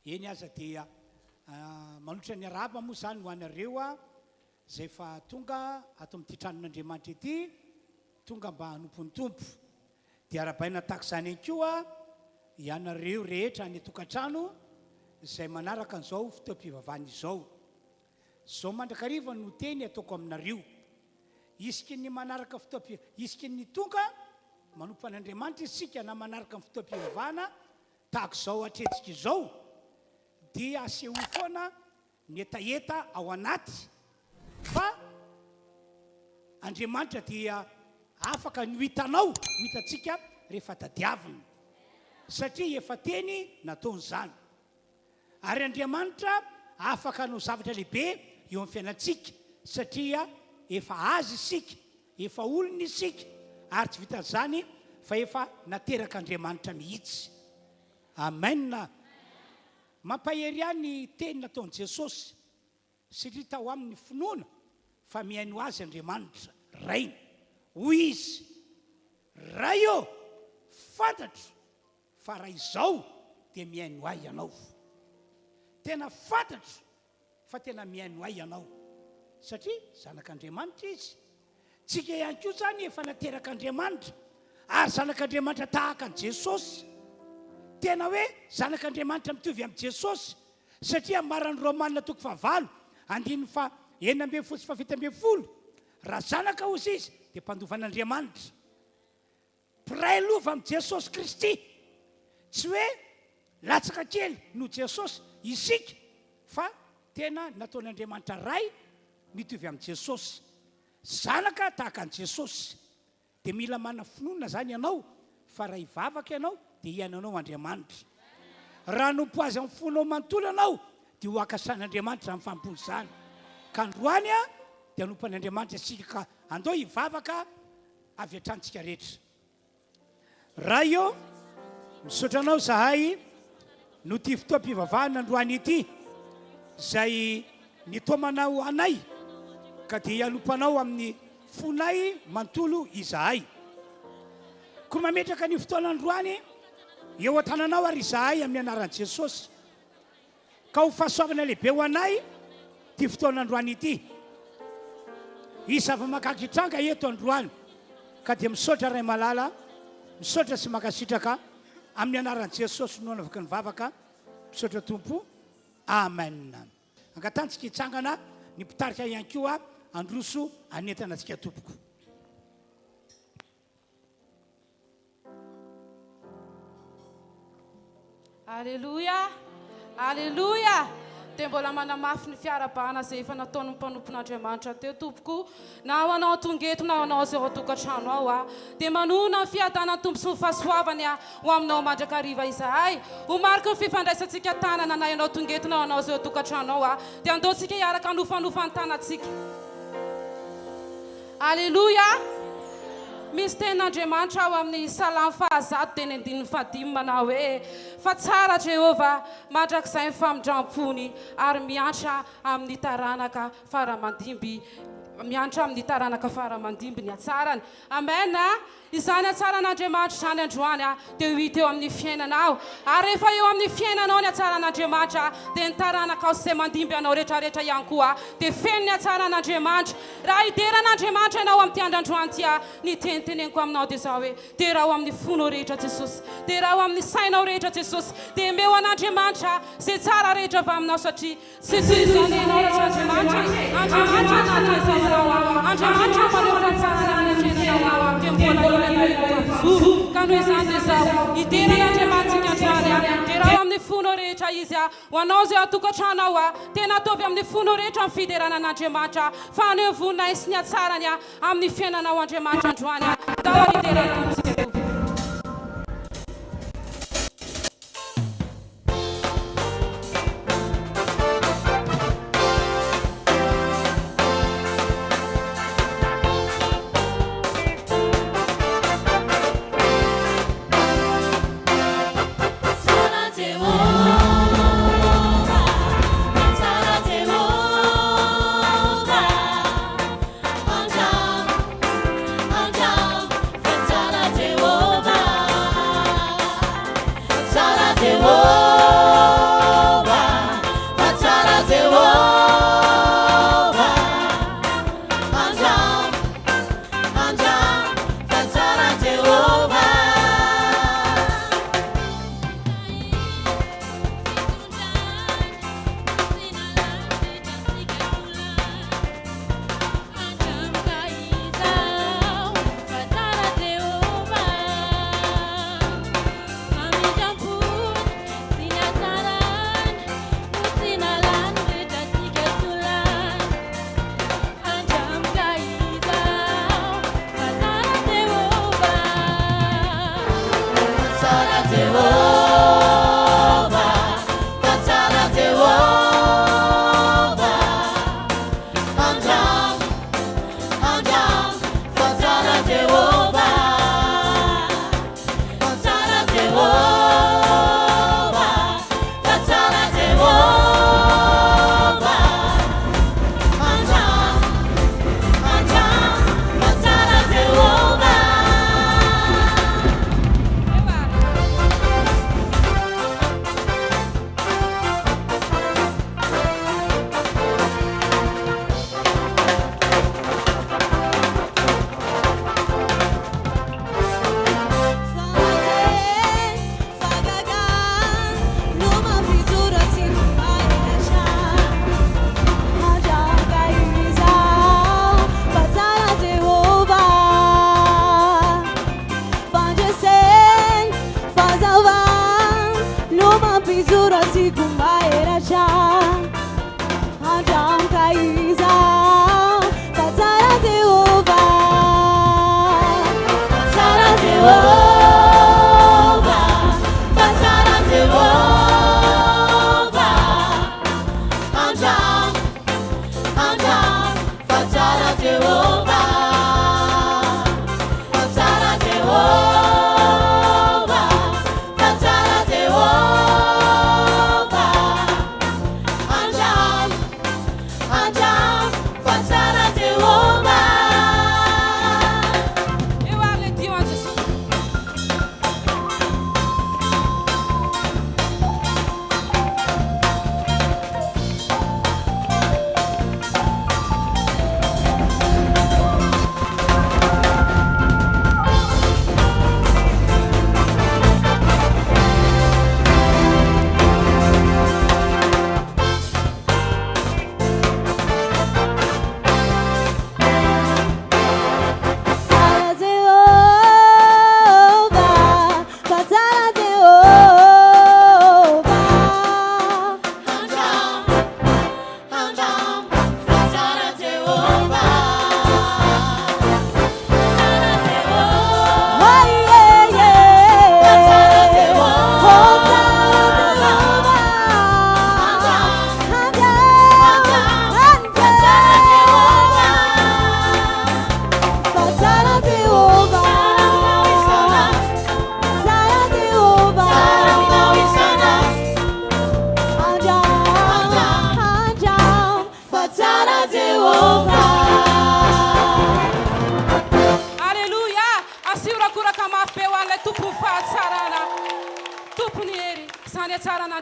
Eny aza dia manotra ny arahaba moa izany ho anareo izay efa tonga ato amin'ity tranon'Andriamanitra ity, tonga mba hanompo ny Tompo. Dia arahabaina tahaka izany ihany koa ianareo rehetra any an-tokantrano izay manaraka an'izao fotoam-pivavahana izao. Izao mandrakariva no teny ataoko aminareo. Isiky ny manaraka fotoam-pi, isiky ny tonga manompo an'Andriamanitra isika na manaraka ny fotoam-pivavahana tahaka izao atrehintsika izao dia asehoy foana ny hetaheta ao anaty fa Andriamanitra dia afaka ny ho hitanao, ho hitantsika rehefa tadiavina satria efa teny nataony izany. Ary Andriamanitra afaka hanao zavatra lehibe eo amin'ny fiainantsika satria efa Azy isika, efa olony isika ary tsy vitan'izany fa efa naterak'Andriamanitra mihitsy. Amen! Mampahery ahy ny teny nataon'i Jesosy satria tao aminy ny finoana fa mihaino azy Andriamanitra, Rainy. Hoy Izy, Ray ô, fantatro Fa raha izao dia mihaino ahy ianao. Tena fantatro fa tena mihaino ahy ianao. Satria zanak'Andriamanitra izy. Tsika ihany koa izany efa naterak'Andriamanitra ary zanak'Andriamanitra tahaka an'i Jesosy. Tena hoe zanak'Andriamanitra mitovy amin'i Jesosy satria ambaran'ny Romana toko fahavalo andininy faha 16 sy faha 17, raha zanaka hozy izy dia mpandova an'Andriamanitra. Mpiray lova amin'i Jesosy Kristy. Tsy hoe latsaka kely noho Jesosy isika fa tena nataon'Andriamanitra Ray mitovy amin'i Jesosy. Zanaka tahaka an'i Jesosy. Dia mila manana finoana izany ianao fa raha hivavaka ianao dia hihaino anao Andriamanitra. Raha hanompo Azy amin'ny fonao manontolo ianao dia ho akasan'Andriamanitra izany fanompoana izany. Ka androany dia hanompo an'Andriamanitra isika ka andao hivavaka. Avy hatrany tsika rehetra. Ray ô, misaotra Anao izahay noho ity fotoam-pivavahana androany ity, izay nitaomanao anay, ka dia hianompo Anao amin'ny fonay manontolo izahay. Koa mametraka ny fotoana androany eo an-tananao ary izahay amin'ny anaran'i Jesosy. Ka ho fahasoavana lehibe ho anay ity fotoana androany ity. Hisy zava-mahagaga hitranga eto androany. Ka dia misaotra Ray malala, misaotra sy mankasitraka amin'ny anaran'i Jesosy no anaovako ny vavaka. Misaotra Tompo. Amen. Angatantsika hitsangana ny mpitarika ihany koa handroso hanentana antsika tompoko. Aleloia! Aleloia! Dia mbola manamafy ny fiarahabana izay efa nataon'ny mpanompon'Andriamanitra teo, tompoko, na ho anao tonga eto na ho anao izay ao an-tokantrano ao aho. Dia manohana ny fiadanan'ny Tompo sy ny fahasoavany ho aminao mandrakariva izahay. Ho mariky ny fifandraisantsika tanana na ianao tonga eto na ho anao izay ao an-tokantrano ao aho. Dia andao tsika hiaraka hanofanofa ny tanantsika. Aleloia! Misy tenin'Andriamanitra ao amin'ny Salamo fahazato teny andininy fahadimy manao hoe, Fa tsara Jehovah, mandrakizay ny famindram-pony, ary miantra amin'ny taranaka fara aman-dimby, miantra amin'ny taranaka fara aman-dimby ny hatsarany. Amen! Izany hatsaran'Andriamanitra izany androany dia ho hita eo amin'ny fiainanao. Ary rehefa eo amin'ny fiainanao ny hatsaran'Andriamanitra, dia ny taranakao sy izay mandimby anao rehetrarehetra ihany koa dia feno ny hatsaran'Andriamanitra. Raha hidera an'Andriamanitra ianao amin'ity andro androany ity, ny teny teneniko aminao dia izao hoe, derao amin'ny fonao rehetra Jesosy, derao amin'ny sainao rehetra Jesosy, dia omeo an'Andriamanitra izay tsara rehetra avy aminao satria Tsy toy izany ianao ry Andriamanitra e! Andriamanitra nahatonga anao aho, Andriamanitra maneho fahatsarana amin'ny fiainanao aho, dia mbola eo ianao eto mijoro. Ka noho izany dia izao, hidera an'Andriamanitsika androany aho, derao amin'ny fonao rehetra Izy aho, ho anao izay ao an-tokantrano ao aho, tena ataovy amin'ny fonao rehetra ny fiderana an'Andriamanitra, fa haneho ny voninahiny sy ny hatsarany aho amin'ny fiainanao Andriamanitra androany aho. Ndao ary hidera ny Tompo isika tompoko.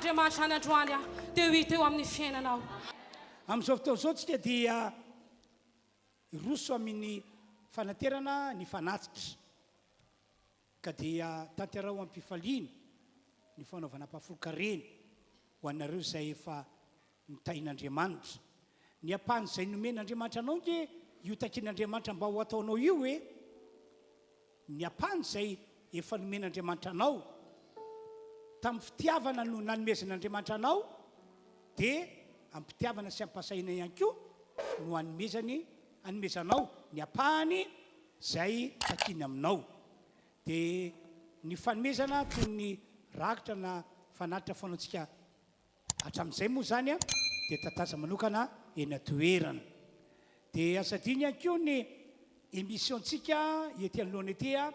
Tenin'Andriamanitra any androany dia ho hita eo amin'ny fiainanao. Amin'izao fotoana izao tsika dia hiroso amin'ny fanaterana ny fanatitra. Ka dia tanteraho am-pifaliana ny fanaovana ampahafolon-karena ho anareo izay efa notahin'Andriamanitra. Ny ampahan'izay nomen'Andriamanitra anao ange io takian'Andriamanitra mba ho ataonao io e! Ny ampahany izay efa nomen'Andriamanitra anao, tamin'ny fitiavana no nanomezan'Andriamanitra anao, dia am-pitiavana sy am-pahasahiana ihany koa no anomezany, anomezanao ny ampahany izay takiany aminao. Dia ny fanomezana toy ny rakitra na fanatitra fanaontsika Hatramin'izay moa izany dia tataza manokana eny an-toerana. Dia aza adino ihany koa ny émission-tsika ety anoloana ety ho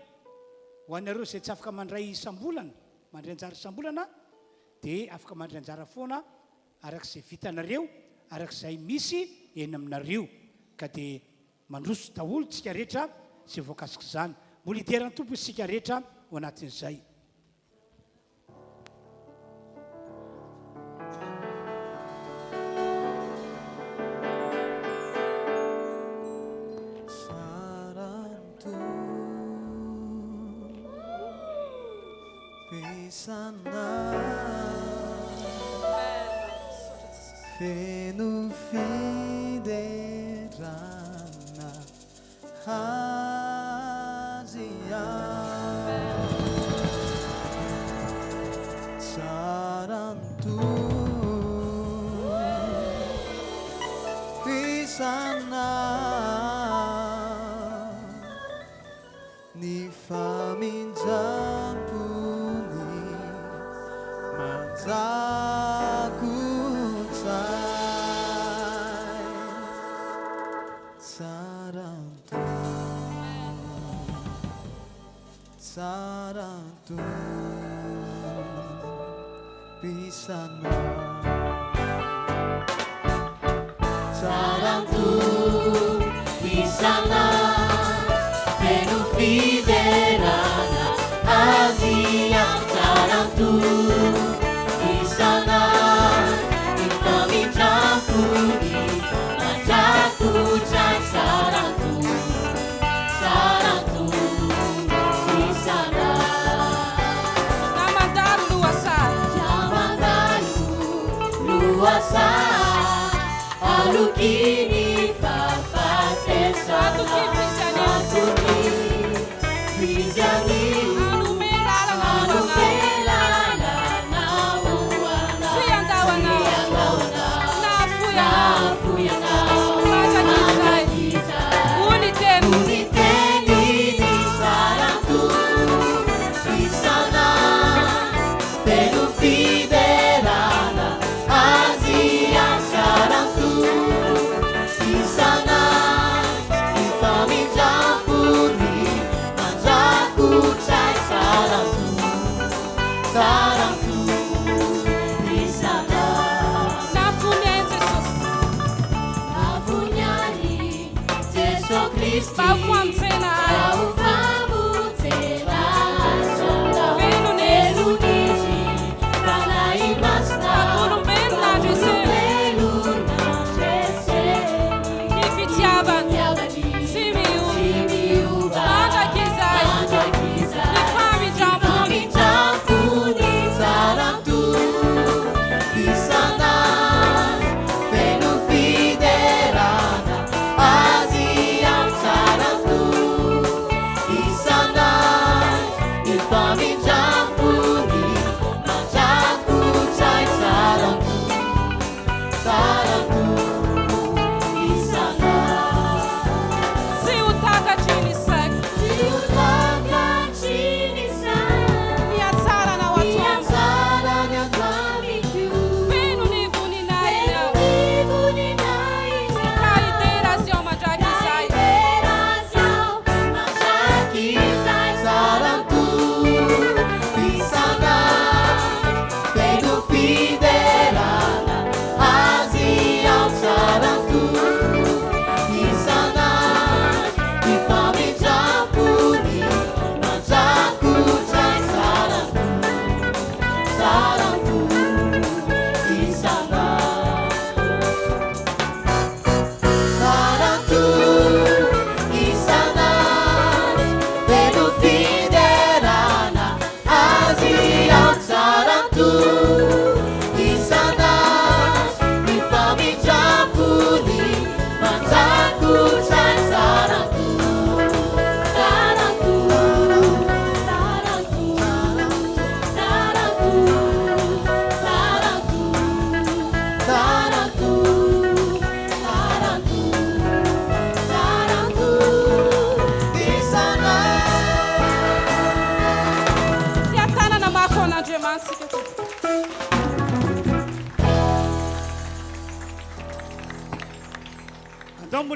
anareo izay tsy afaka mandray isam-bolana, mandray anjara isam-bolana dia afaka mandray anjara foana araka izay vitanareo, araka izay misy eny aminareo. Ka dia mandroso daholo tsika rehetra izay voakasik'izany. Mbola hidera ny Tompo isika rehetra ao anatin'izay. Feno fiderana Azy aho. Tsara ny Tompo isan'andro, ny famindram-pony manjakotsay. Tsara ny Tompo, tsara ny Tompo isan'andro. Tsara ny Tompo isan'andro, feno fiderana Azy aho. Tsara ny Tompo isan'andro, ny famindram-pony mandrakotra. Tsara ny Tompo, tsara ny Tompo isan'andro. Na mandalo lohasaha. Na mandalo lohasaha, aloky ny fahafatesana. Matokia f'izy anio. Matokia f'izy anio. Hanome lalana ho anao. Hanome lalana ho anao. Tsy handao anao. Tsy handao anao. Na hahafoy anao. Na hahafoy anao. Mandrakizay. Mandrakizay. Hoy ny teniny. Hoy ny teniny tsara Tompo isan'andro, feno fiderana Azy aho. Tsara Tompo isan'andro, ny famindram-pony mandrakotra. Tsara Tompo, tsara Tompo isan'andro. Nahafoy ny ainy Jesosy. Nahafoy ny ainy Jeso Kristy. Mba ho famonjena ahy. Mba ho famonjena ahy. Velona Izy. Velona Izy, Fanahy Masina. Vavolombelona andreseny. Vavolombelona andreseny. Ny fitiavany. Fitiavany. Tsy miova. Tsy miova. Mandrakizay. Mandrakizay. Ny famindram-pony. Famindram-pony tsara Tompo isan'andro, feno fiderana Azy aho. Tsara Tompo.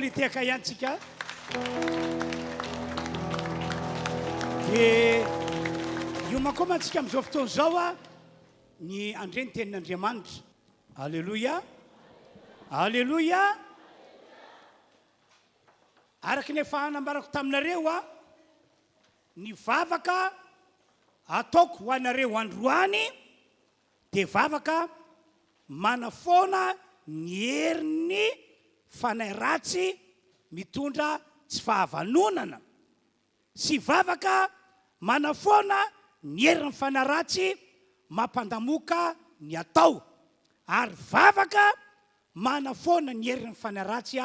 Mbola hitehaka ihany tsika. Dia hiomankomana tsika amin'izao fotoana izao a, ny handre ny tenin'Andriamanitra. Aleloia! Aleloia! Araka ny efa nambarako taminareo a, ny vavaka ataoko ho anareo androany dia vavaka manafoana ny herin'ny fanahy ratsy mitondra tsy fahavanonana sy vavaka manafoana ny herin'ny fanahy ratsy mampandamoka ny atao ary vavaka manafoana ny herin'ny fanahy ratsy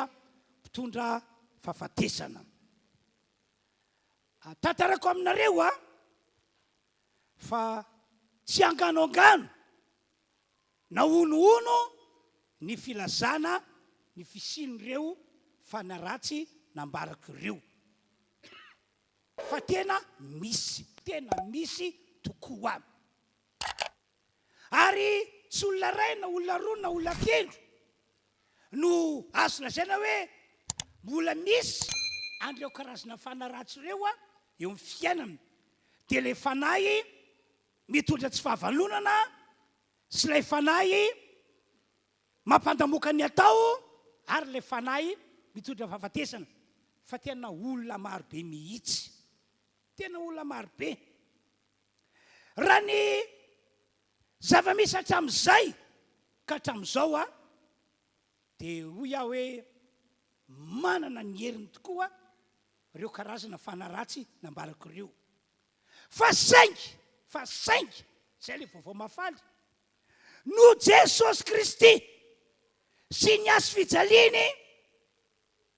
mpitondra fahafatesana. Tantarako aminareo a! Fa tsy anganoangano na honohono ny filazana ny fisian'ireo fanahy ratsy nambarako ireo. Fa tena misy, tena misy tokoa. Ary tsy olona iray na olona roa na olona telo no azo lazaina hoe mbola misy an'ireo karazana fanahy ratsy ireo eo amin'ny fiainana. Dia ilay fanahy mitondra tsy fahavalonana sy ilay fanahy mampandamoka ny atao ary ilay fanahy mitondra fahafatesana. Fa tena olona marobe mihitsy. Tena olona marobe. Raha ny zava-misy hatramin'izay ka hatramin'izao aho dia hoy aho hoe manana ny heriny tokoa ireo karazana fanahy ratsy nambarako ireo. Fa saingy, fa saingy, izay ilay vaovao mahafaly, noho Jesosy Kristy sy ny hazo fijaliany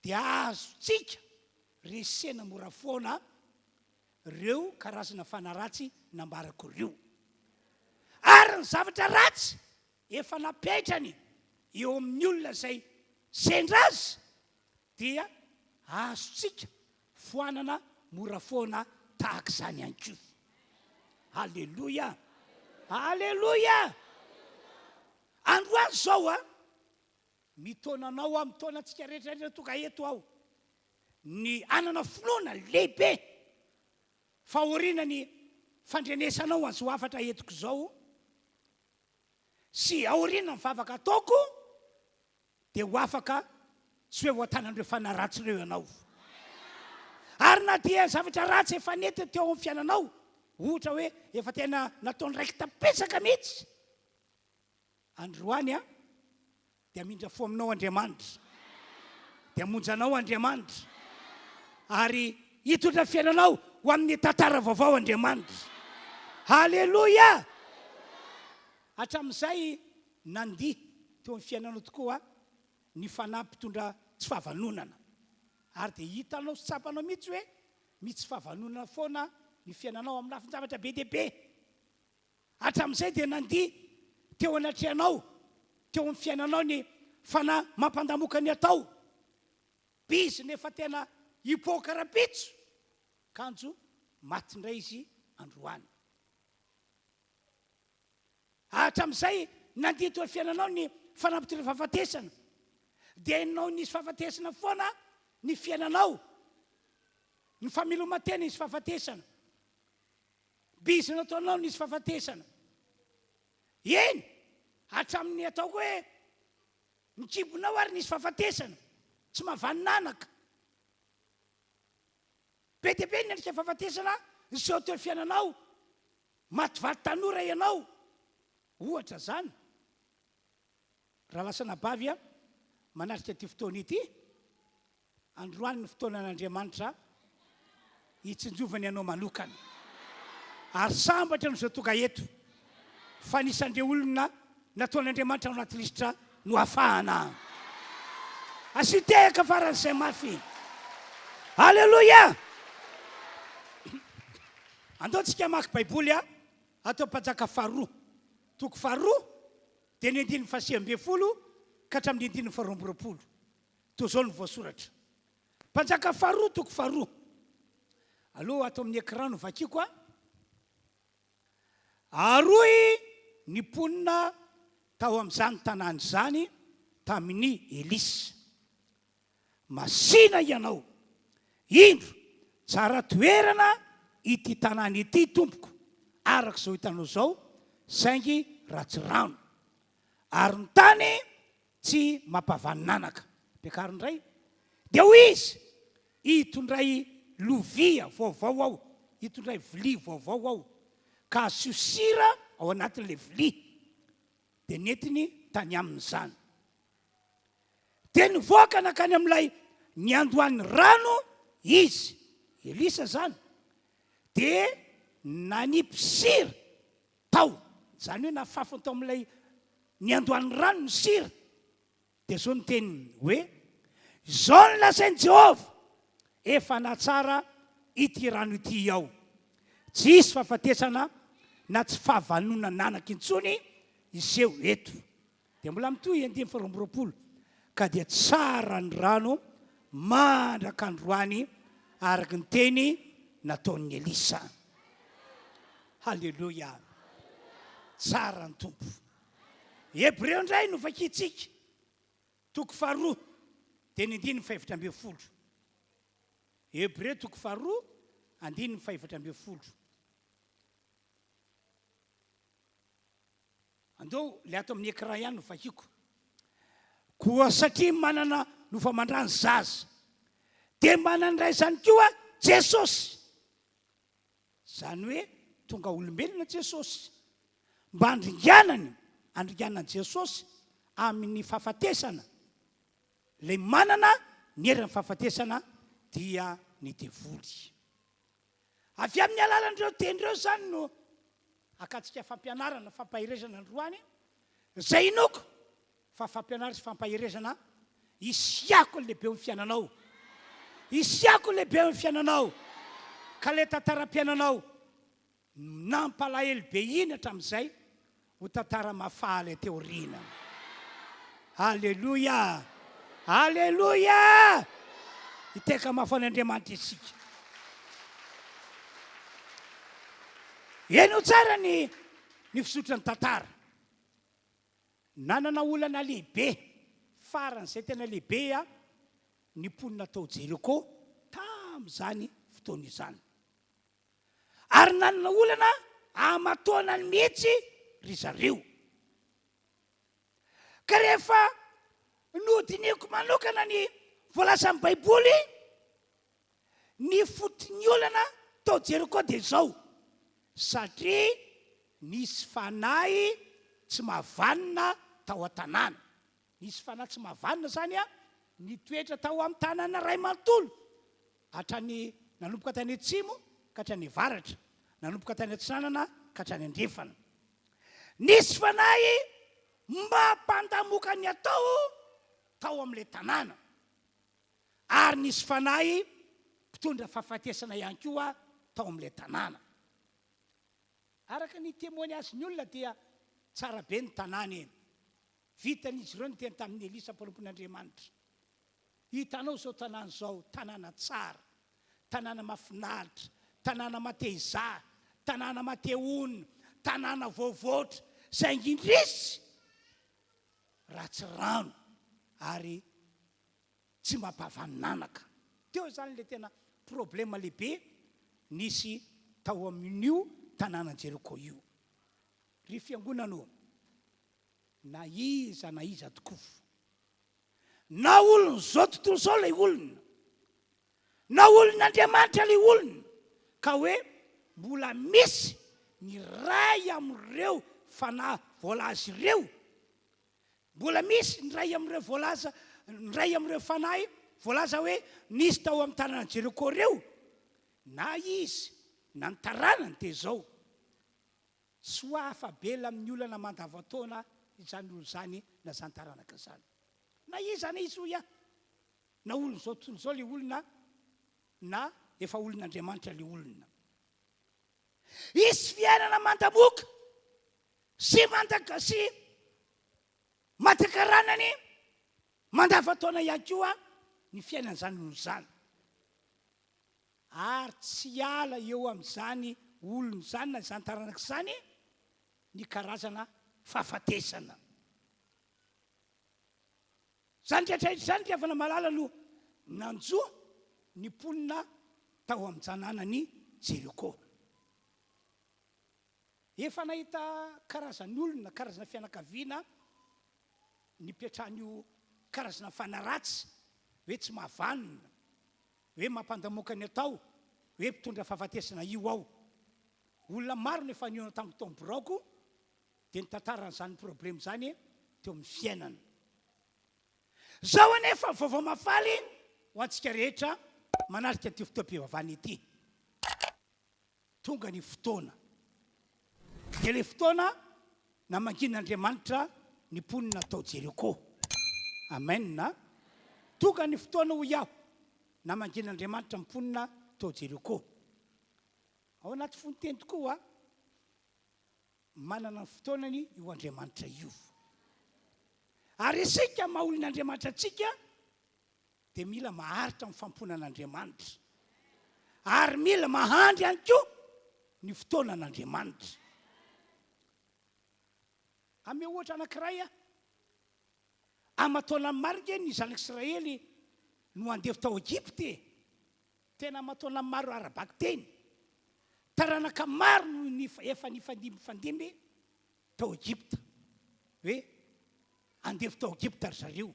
dia azontsika resena mora foana ireo karazana fanahy ratsy nambarako ireo. Ary ny zavatra ratsy efa napetrany eo amin'ny olona izay sendra azy dia azontsika foanana mora foana tahaka izany ihany koa. Aleloia! Aleloia! Androany izao a, mitaona anao aho, mitaona antsika rehetra rehetra tonga eto aho, ny hanana finoana lehibe fa aoriana ny fandrenesanao an'izao hafatra entiko izao sy aoriana ny vavaka ataoko dia ho afaka tsy hoe ho an-tanan'ireo fanahy ratsy ireo ianao. Ary na dia zavatra ratsy efa nentiny teo amin'ny fiainanao, ohatra hoe efa tena nataony raiki-tapetsaka mihitsy, Androany dia hamindra fo aminao Andriamanitra, dia hamonjy anao Andriamanitra, ary hitondra ny fiainanao ho amin'ny tantara vaovao Andriamanitra. Haleloia! Hatramin'izay nandia teo amin'ny fiainanao tokoa ny fanahy mpitondra tsy fahavanonana, ary dia hitanao sy tsapanao mihitsy hoe misy tsy fahavanonana foana ny fiainanao amin'ny lafin-javatra be dia be. Hatramin'izay dia nandia teo anatrehanao, teo amin'ny fiainanao ny fanahy mampandamoka ny atao. Bizina nefa tena hipoaka rahampitso, kanjo maty indray izy androany. Hatramin'izay nandia teo amin'ny fiainanao ny fanahy mpitondra fahafatesana, dia henonao nisy fahafatesana foana ny fiainanao, ny fameloman-tena nisy fahafatesana. Bizina ataonao nisy fahafatesana. Eny, hatramin'ny ataoko hoe ny kibonao ary nisy fahafatesana. Tsy mahavanon'anaka. Be dia be ny endrika fahafatesana niseho teo fiainanao. Maty vady tanora ianao. Ohatra izany. Raha lasa anabavy aho manatrika ity fotoana ity, Androany ny fotoanan'Andriamanitra hitsinjovany anao manokana. Ary sambatra no izao tonga eto fa anisan'ireo olona nataon'Andriamanitra ao anaty lisitra no afahana. Asio tehaka faran'izay mafy. Aleloia! Andao tsika hamaky Baiboly ato Mpanjaka faharoa, toko faharoa, dia ny andininy faha-19 ka hatramin'ny andininy faha-22. Toa izao no voasoratra. Mpanjaka faharoa toko faharoa. Aloha ato amin'ny écran no vakiko a. Aroy ny mponina tao amin'izany tanàna izany tamin'i Elisa. Masìna ianao. Indro, tsara toerana ity tanàna ity, tompoko, araka izao hitanao izao, saingy ratsy rano. Ary ny tany tsy mampavanonanaka. Ampiakaro indray. Dia hoy izy, Itondray lovia vaovao aho, itondray vilia vaovao aho, ka asio sira ao anatin'ilay vilia. Dia nentiny tany aminy izany. Dia nivoaka nankany amin'ilay niandohan'ny rano izy, Elisa izany, dia nanipy sira tao, izany hoe nafafiny tao amin'ilay niandohan'ny rano ny sira. Dia izao ny teniny hoe, Izao no lazain'i Jehovah, Efa nahatsara ity rano ity aho. Tsy hisy fahafatesana na tsy fahavanonan'anaka intsony hiseho eto. Dia mbola mitohy andininy faharoa amby 20, Ka dia tsara ny rano mandraka androany araka ny teny nataon'i Elisa. Haleloia! Tsara ny Tompo. Hebreo indray no vakintsika, toko faharoa, dia ny andininy fahefatra ambin'ny folo. Hebreo toko faharoa, andininy fahefatra ambin'ny folo. Andao ilay ato amin'ny écran ihany no vakiko. Koa satria manana nofo aman-dra ny zaza, dia mba nandray izany koa Jesosy. Izany hoe tonga olombelona Jesosy mba handringanany, handringanan'i Jesosy amin'ny fahafatesana ilay manana ny herin'ny fahafatesana dia ny devoly. Avy amin'ny alalan'ireo teny ireo izany no hakantsika fampianarana, fampaherezana androany, izay inoako fa fampianarana sy fampaherezana hisy akony lehibe eo amin'ny fiainanao. Hisy akony lehibe eo amin'ny fiainanao. Ka ilay tantaram-piainanao nampalahelo be iny hatramin'izay Ho tantara mahafaly aty aoriana. Aleloia! Aleloia! Hiteka mafy an' Andriamanitra isika. Henoy tsara ny ny fizotran'ny tantara. Nanana olana lehibe, faran'izay tena lehibe ny mponina tao Jeriko tamin'izany fotoana izany. Ary nanana olana aman-taonany mihitsy ry zareo. Ka rehefa nodinihiko manokana ny voalazan'ny Baiboly, ny fototry ny olana tao Jeriko dia izao, satria nisy fanahy tsy mahavanona tao an-tanàna. Nisy fanahy tsy mahavanona izany nitoetra tao amin'ny tanàna iray manontolo. Hatrany nanomboka tany atsimo ka hatrany avaratra, nanomboka tany atsinanana ka hatrany andrefana. Nisy fanahy mampandamoka ny atao tao amin'ilay tanàna, ary nisy fanahy mpitondra fahafatesana ihany koa tao amin'ilay tanàna. Araka ny témoignage-n'ny olona dia tsara be ny tanàna e. Vitan'izy ireo niteny tamin'i Elisa mpanompon'Andriamanitra. Hitanao izao tanàna izao, tanàna tsara, tanàna mahafinaritra, tanàna mateza, tanàna matehonina, tanàna voavoatra, saingy indrisy, ratsy rano ary tsy mampavanonanaka. Teo izany ilay tena problema lehibe nisy tao amin'io tanànan'i Jeriko io. Ry fiangonana ô, na iza na iza tokoa, Na olon'izao tontolo izao ilay olona, na olon'Andriamanitra ilay olona, ka hoe mbola misy ny iray amin'ireo fanahy voalaza ireo, mbola misy ny iray amin'ireo voalaza, ny iray amin'ireo fanahy voalaza hoe nisy tao amin'ny tanàn'i Jeriko ireo, na izy na ny taranany dia izao, Tsy ho afa-bela amin'ny olana mandavan-taona izany olona izany na izany taranaka izany. Na iza na iza hoy aho, na olon'izao tontolo izao ilay olona na efa olon'Andriamanitra ilay olona. Hisy fiainana mandamoka sy mandaka sy madakaranany mandavan-taona ihany koa ny fiainan'izany olona izany. Ary tsy hiala eo amin'izany olona izany na izany taranaka izany ny karazana fahafatesana. Izany rehetra rehetra izany ry havana malala no nanjo ny mponina tao amin'ny tanànan'i Jeriko. Efa nahita karazan'olona, karazana fianakaviana nipetrahan'io karazana fanahy ratsy hoe tsy mahavanona, hoe mampandamoaka ny atao, hoe mpitondra fahafatesana io aho. Olona maro no efa nihaona tamiko tao amin'ny biraoko dia nitantara an'izany problema izany teo amin'ny fiainana. Izao anefa ny vaovao mahafaly ho antsika rehetra manatrika ity fotoam-pivavahana ity. Tonga ny fotoana. Dia ilay fotoana namangian'Andriamanitra ny mponina tao Jeriko. Amen. Tonga ny fotoana hoy aho, namangian'Andriamanitra ny mponina tao Jeriko. Ao anaty fononteny tokoa, manana ny fotoanany io Andriamanitra io. Ary isika maha olon'Andriamanitra antsika, dia mila maharitra amin'ny fanompoana an'Andriamanitra, ary mila mahandry ihany koa ny fotoanan'Andriamanitra. Ameo ohatra anankiray aho. Aman-taonany maro ange ny zanak'Israely no andevo tao Egypta e. Tena aman-taonany maro ara-bakiteny. Taranaka maro no efa nifandimby nifandimby tao Egypta. Hoe andevo tao Egypta ry zareo.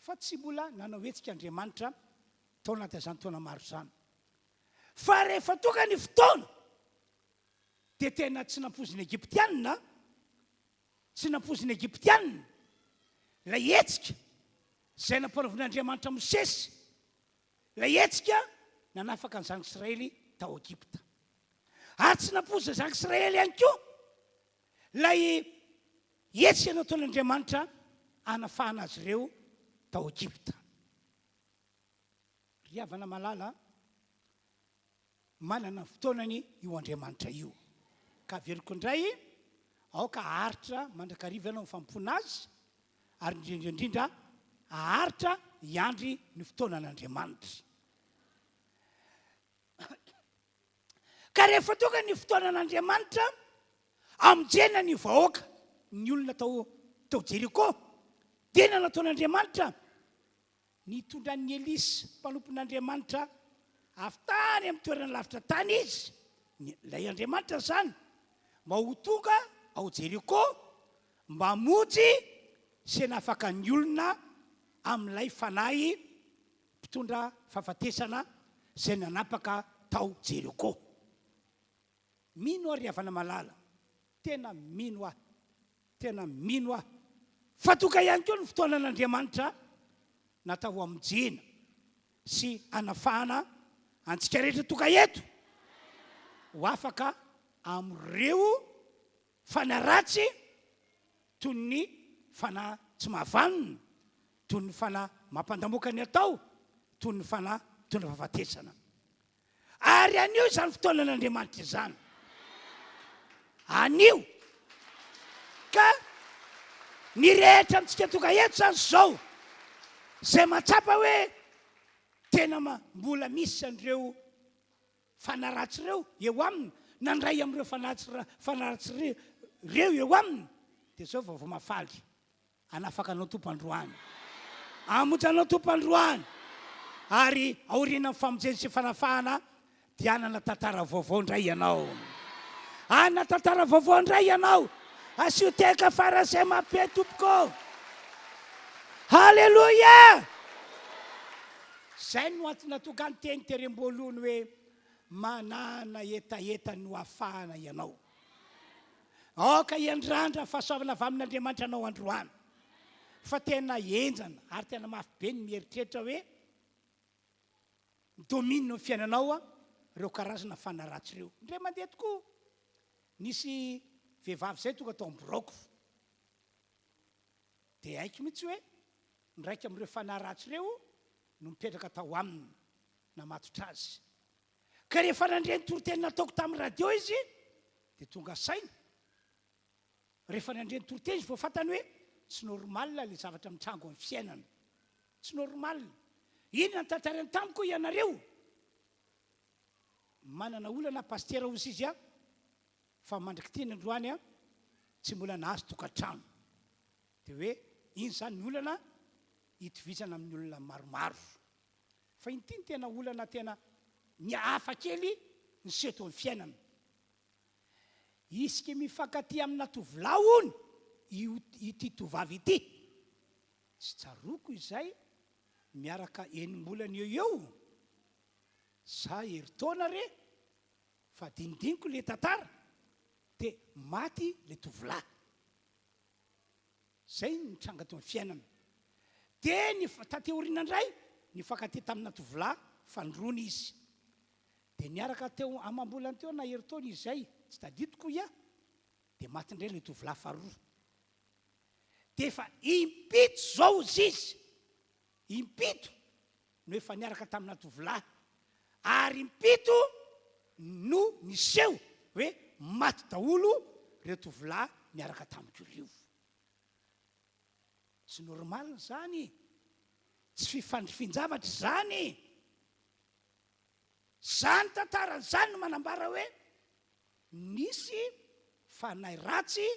Fa tsy mbola nanao hetsika Andriamanitra tao anatin'izany taona maro izany. Fa rehefa tonga ny fotoana, dia tena tsy nampoizin'ny Egyptiana, tsy nampoizin'ny Egyptiana ilay hetsika izay nampanaovin'Andriamanitra Mosesy, ilay hetsika nanafaka ny zanak'Israely tao Egypta. Ary tsy nampoizin'ny zanak'Israely ihany koa ilay Hetsika nataon'Andriamanitra hanafahana azy ireo tao Egypta. Ry havana malala, manana ny fotoanany io Andriamanitra io. Ka averiko indray, aoka haharitra mandrakariva ianao amin'ny fanompoana Azy, ary indrindra indrindra haharitra hiandry ny fotoanan'Andriamanitra. Ka rehefa tonga ny fotoanan'Andriamanitra hamonjena ny vahoaka, ny olona tao tao Jeriko, dia inona nataon'Andriamanitra? Nitondra an'i Elisa, mpanompon'Andriamanitra, avy tany amin'ny toerana lavitra tany izy, ilay Andriamanitra izany, mba ho tonga ao Jeriko, mba hamonjy sy hanafaka ny olona amin'ilay fanahy mpitondra fahafatesana izay nanapaka tao Jeriko. Mino aho ry havana malala, tena mino aho, tena mino aho fa tonga ihany koa ny fotoanan'Andriamanitra natao hamonjena sy hanafahana antsika rehetra tonga eto ho afaka amin'ireo Fanahy ratsy toy ny fanahy tsy mahavanona, toy ny fanahy mampandamoaka ny atao, toy ny fanahy mitondra fahafatesana. Ary anio izany fotoanan'Andriamanitra izany. Anio. Ka ny rehetra amintsika tonga eto izany izao, izay mahatsapa hoe tena mbola misy an'ireo Fanahy ratsy ireo eo aminy, nandray amin'ireo fanahy fanahy ratsy ireo eo aminy, dia izao vaovao mahafaly, hanafaka anao Tompo androany, hamonjy anao Tompo androany, ary aorianan'ny famonjeny sy fanafahana dia hanana tantara vaovao indray ianao, hanana tantara vaovao indray ianao, asio tehaka faran'izay mampie tompoko, Haleloia! Izay no antony nahatonga ny teny tery am-boalohany hoe, Manana hetaheta ny ho afahana ianao. Aoka hiandrandra fahasoavana avy amin'Andriamanitra anao androany. Fa tena henjana ary tena mafy be ny mieritreritra hoe mi-domine ny fiainanao ireo karazana fanahy ratsy ireo. Indray mandeha tokoa, nisy vehivavy izay tonga tao amin'ny biraoko. Dia haiko mihitsy hoe ny raika amin'ireo fanahy ratsy ireo no nipetraka tao aminy, namatotra azy. Ka rehefa nandre ny toriteny nataoko tamin'ny radio izy, dia tonga saina. Rehefa nandre ny toriteny izy vao fantany hoe tsy normal ilay zavatra mitranga ao amin'ny fiainana. Tsy normal. Inona no tantarainy tamiko hoy ianareo? Manana olana aho pasitera hozy izy fa mandrak'ity ny androany tsy mbola nahazo tokantrano. Dia hoe iny izany ny olana itovizana amin'ny olona maromaro. Fa inty no tena olana tena ny hafa kely niseho teo amin'ny fiainana. Isika mifankatia amina tovolahy hono io ity tovovavy ity. Tsy tsaroako izay miaraka enim-bolana eo eo sa herintaona re fa dinidiniko le tantara de maty le tovolahy. Zay no nitranga teo amin'ny fiainana. De ny taty aoriana indray nifankatia tamina tovolahy fandroana izy. De niaraka teo amam-bolana teo na herintaona izy zay, tsy tadidiko hoy aho, de maty indray le tovolahy faharoa. De efa impito zao ozy izy, impito no efa niaraka tamina tovolahy ary impito no niseho hoe maty daholo ireo tovolahy niaraka tamiko ireo. Tsy normal izany e! Tsy fifandrifin-javatra izany e! Izany tantara izany no manambara hoe nisy fanahy ratsy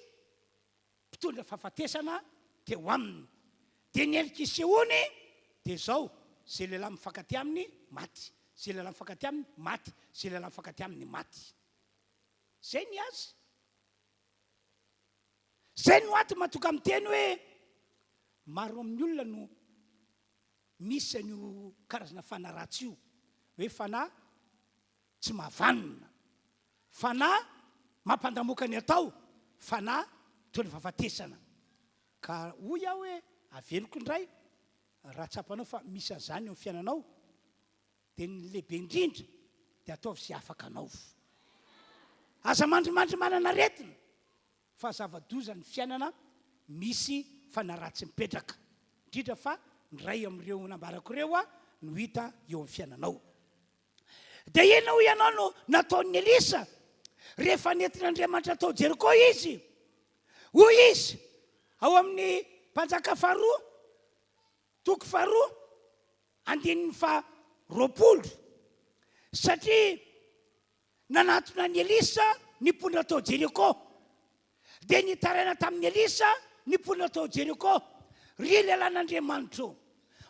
mpitondra fahafatesana teo aminy. Dia ny endrika isehoany dia izao, izay lehilahy mifankatia aminy, maty, izay lehilahy mifankatia aminy, maty, izay lehilahy mifankatia aminy, maty. Izay ny azy. Izay no antony mahatonga miteny hoe maro amin'ny olona no misy an'io karazana fanahy ratsy io, hoe fanahy tsy mahavanona. Fanahy mampandamoaka ny atao, fanahy toy ny fahafatesana. Ka hoy aho hoe averiko indray, raha tsapanao fa misy an'izany eo amin'ny fiainanao, dia ny lehibe indrindra dia ataovy izay afaka anao. Aza mandrimandry manana aretina. Fa zava-doza ny fiainana misy fanahy ratsy mipetraka, indrindra fa ny iray amin'ireo nambarako ireo no hita eo amin'ny fiainanao. Dia inona hoy ianao no nataon'i Elisa rehefa nentin'Andriamanitra tao Jeriko izy? Hoy izy ao amin'ny Mpanjaka faharoa, toko faharoa, andininy faha 20, satria Nanatona an'i Elisa ny mponina tao Jeriko. Dia nitaraina tamin'i Elisa ny mponina tao Jeriko, Ry lehilahin'Andriamanitra ô,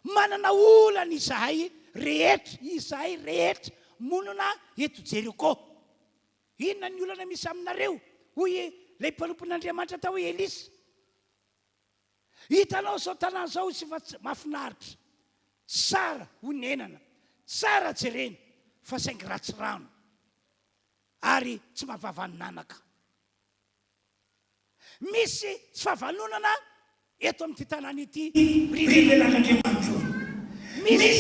manana olana izahay rehetra, izahay rehetra monina eto Jeriko. Inona ny olana misy aminareo? Hoy ilay mpanompon'Andriamanitra atao hoe Elisa. Hitanao izao tanàna izao izy fa mahafinaritra, tsara honenana, tsara jerena fa saingy ratsy rano ary tsy mahavavanin'anaka. Misy tsy fahavanonana eto amin'ity tanàna ity ry lehilahin'Andriamanitra o. Misy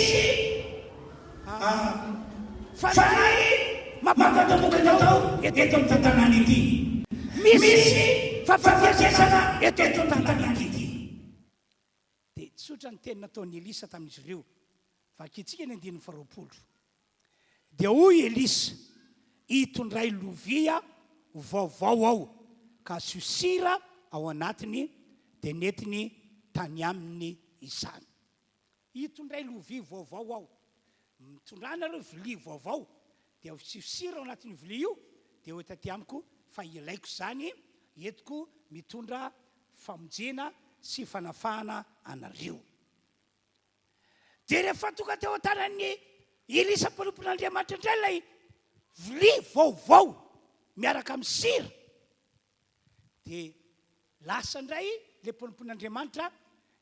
Fanahy mampandamboka ny atao eto amin'ity tanàna ity. Misy fahafatesana eto amin'ity tanàna ity. Dia tsotra ny teny nataon'i Elisa tamin'izy ireo. Vakintsika ny andininy faharoapolo. Dia hoy Elisa, Itondray lovia vaovao aho, ka asio sira ao anatiny, dia nentiny tany aminy izany. Itondray lovia vaovao aho. Mitondrà nareo vilia vaovao, dia asio sira ao anatin'io vilia io, dia ho taty amiko fa ilaiko izany, entiko mitondra famonjena sy fanafahana anareo. Dia rehefa tonga teo an-tanan'i Elisa mpanompon'Andriamanitra indray ilay vilia vaovao miaraka amin'ny sira, Dia lasa indray ilay mpanompon'Andriamanitra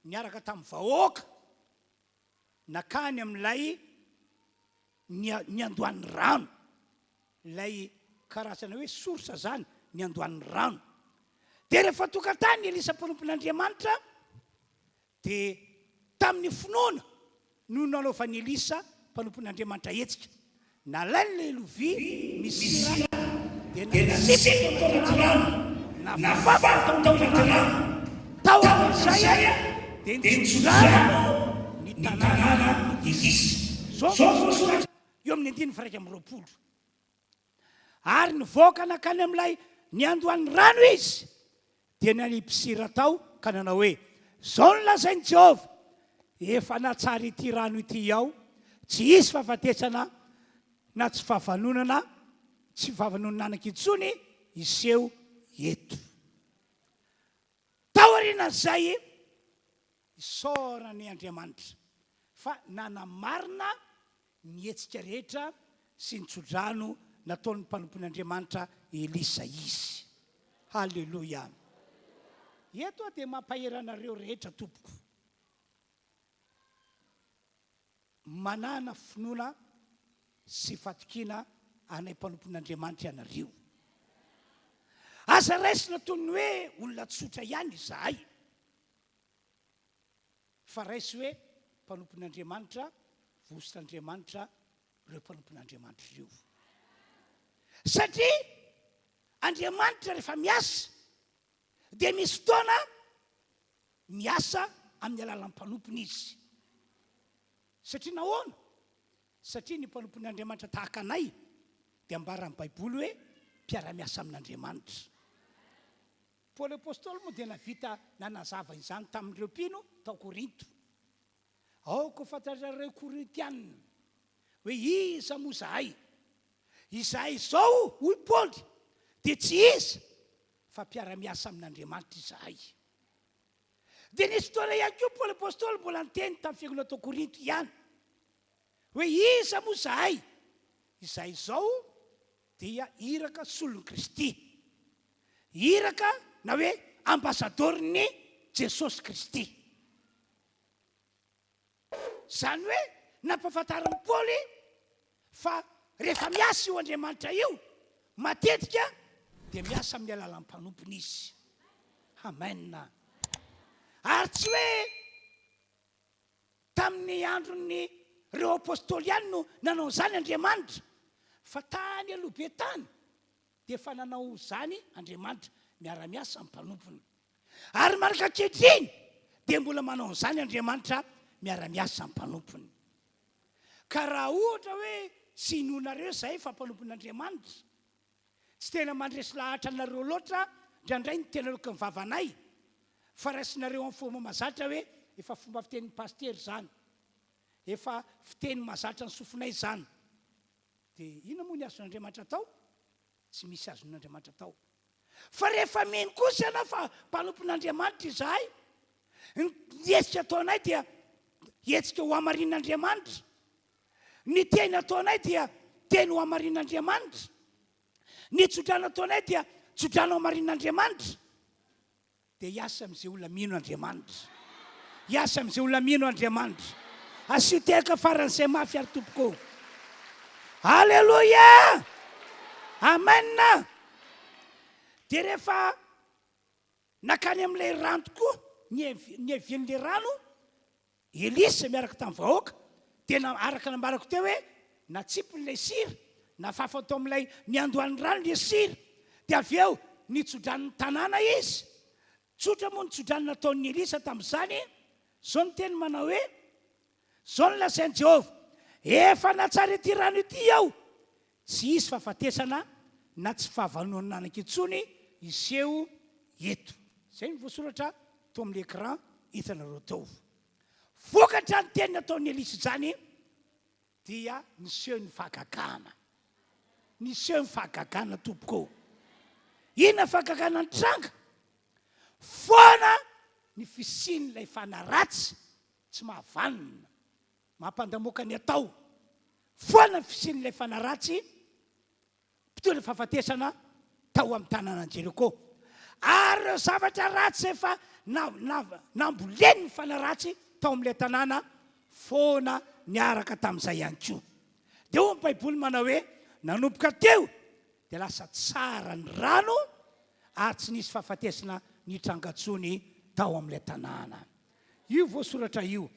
niaraka tamin'ny vahoaka nankany amin'ilay niandohan'ny rano, ilay karazana hoe source izany niandohan'ny rano. Dia rehefa tonga tany Elisa mpanompon'Andriamanitra, Dia tamin'ny finoana no nanaovan'i Elisa mpanompon'Andriamanitra hetsika. Nalainy ilay lovia misy sira dia natsipiny tao anaty rano, nafafany tao anaty rano. Tao amin'izay dia nitso-drano ny tanàna Elisa. Izao no voasoratra eo amin'ny andininy faha-21. Ary nivoaka nankany amin'ilay niandohan'ny rano izy, dia nanipy sira tao ka nanao hoe, Izao no lazain'i Jehovah, 'Efa nahatsara ity rano ity aho, tsy hisy fahafatesana na tsy fahavanonana, tsy fahavanonan'anaka intsony hiseho eto. ny hetsika rehetra sy ny tsodrano nataon'ny mpanompon'Andriamanitra Elisa izy. Haleloia! Eto aho dia mampahery anareo rehetra tompoko. Manàna finoana sy fatokiana anay mpanompon'Andriamanitra ianareo. Aza raisina toy ny hoe olona tsotra ihany izahay, fa raiso hoe mpanompon'Andriamanitra, vohosotr'Andriamanitra ireo mpanompon'Andriamanitra ireo. Satria Andriamanitra rehefa miasa dia misy fotoana Miasa amin'ny alalan'ny mpanompony izy. Satria nahoana? Satria ny mpanompon'Andriamanitra tahaka anay dia ambaran'ny Baiboly hoe mpiara-miasa amin'Andriamanitra. Paoly Apostoly moa dia nahavita nanazava izany tamin'ireo mpino tao Korinto. Aoka ho fantatrareo Korintiana hoe iza moa izahay. Izahay izao, hoy Paoly, dia tsy iza fa mpiara-miasa amin'Andriamanitra izahay. Dia nisy fotoana ihany koa Paoly Apostoly mbola niteny tamin'ny fiangonana tao Korinto ihany hoe iza moa izahay? Izahay izao dia iraka solon'i Kristy. Iraka na hoe ambasadaorin'i Jesosy Kristy. Izany hoe nampahafantarin'i Paoly fa rehefa miasa io Andriamanitra io, matetika dia miasa amin'ny alalan'ny mpanompony izy. Amen. Ary tsy hoe tamin'ny andron'ny ireo apostoly ihany no nanao an'izany Andriamanitra, fa tany aloha be tany dia efa nanao izany Andriamanitra, miara-miasa amin'ny mpanompony. Ary mandraka ankehitriny dia mbola manao an'izany Andriamanitra miara-miasa amin'ny mpanompony. Ka raha ohatra hoe tsy inoanareo izahay fa mpanompon'Andriamanitra, tsy tena mandresy lahatra anareo loatra indraindray ny teny aloaky ny vavanay, fa raisinareo amin'ny fomba mahazatra hoe efa fomba fitenin'ny pasitera izany, efa fiteny mahazatra ny sofinay izany. Dia inona moa ny azon'Andriamanitra atao? Tsy misy azon'Andriamanitra atao. Fa rehefa mino kosa ianao fa mpanompon'Andriamanitra izahay, ny hetsika ataonay dia hetsika ho hamarin'Andriamanitra. Ny teny ataonay dia teny ho hamarin'Andriamanitra. Ny tsodrano ataonay dia tsodrano ho hamarin'Andriamanitra. Dia hiasa amin'izay olona mino Andriamanitra. Hiasa amin'izay olona mino Andriamanitra. Asio tehaka faran'izay mafy ary tompoko ô. Aleloia! Amen! Dia rehefa nakany amin'ilay rano tokoa, niavian'ilay rano, Elisa miaraka tamin'ny vahoaka dia na, araka nambarako teo hoe natsipiny ilay sira, nafafany tao amin'ilay niandohan'ny rano ilay sira, dia avy eo nitso-drano ny tanàna izy. Tsotra moa ny tso-drano nataon'i Elisa tamin'izany, izao ny teny manao hoe, Izao no lazain'i Jehovah, Efa natsara ity rano ity aho, Tsy hisy fahafatesana na tsy fahavanonanaka intsony hiseho eto. Izay no voasoratra teo amin'ny écran hitanareo teo. Vokatra ny teny nataon'i Elisa izany dia niseho ny fahagagana. Niseho ny fahagagana tompoko ô. Inona ny fahagagana nitranga? Foana ny fisian'ilay fanahy ratsy tsy mahavanona. Mampandamoaka ny atao. Foana ny fisian'ilay fanahy ratsy mpitondra fahafatesana tao amin'ny tanànan'i Jeriko. Ary ireo zavatra ratsy efa nambolen'ny fanahy ratsy tao amin'ilay tanàna foana niaraka tamin'izay ihany koa. Dia hoy ny Baiboly manao hoe, Nanomboka teo dia lasa tsara ny rano ary tsy nisy fahafatesana nitranga intsony tao amin'ilay tanàna. Io voasoratra io,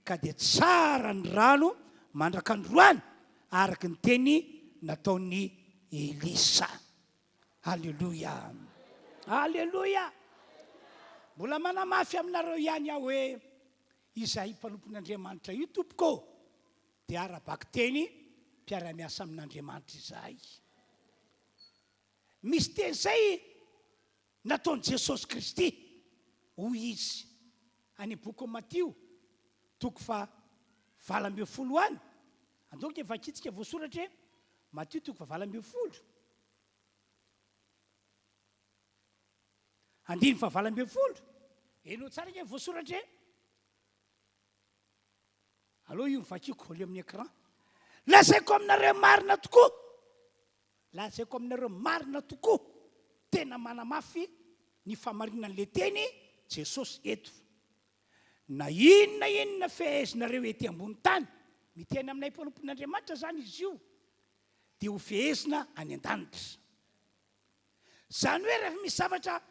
ka dia tsara ny rano mandrak'androany, araka ny teny nataon'i Elisa. Aleloia! Aleloia! Mbola manamafy aminareo ihany aho hoe, izahay mpanompon'Andriamanitra io, tompoko ô, dia ara-bakiteny mpiara-miasa amin'Andriamanitra izahay. Misy teny izay Nataon'i Jesosy Kristy, hoy Izy, any bokin'i Matio, toko faha 18 any. Andao ange vakintsika voasoratra e, Matio toko faha 18. Andininy faha 18. Henoy tsara ange voasoratra e. Aleo io vakiko eo amin'ny écran. Lazaiko aminareo marina tokoa, lazaiko aminareo marina tokoa, tena manamafy ny fahamarinan'ilay teny Jesosy eto. Na inona inona fehezinareo ety ambony tany, miteny aminay mpanompon'Andriamanitra izany izy io, dia ho fehezina any an-danitra. Izany hoe rehefa misy zavatra,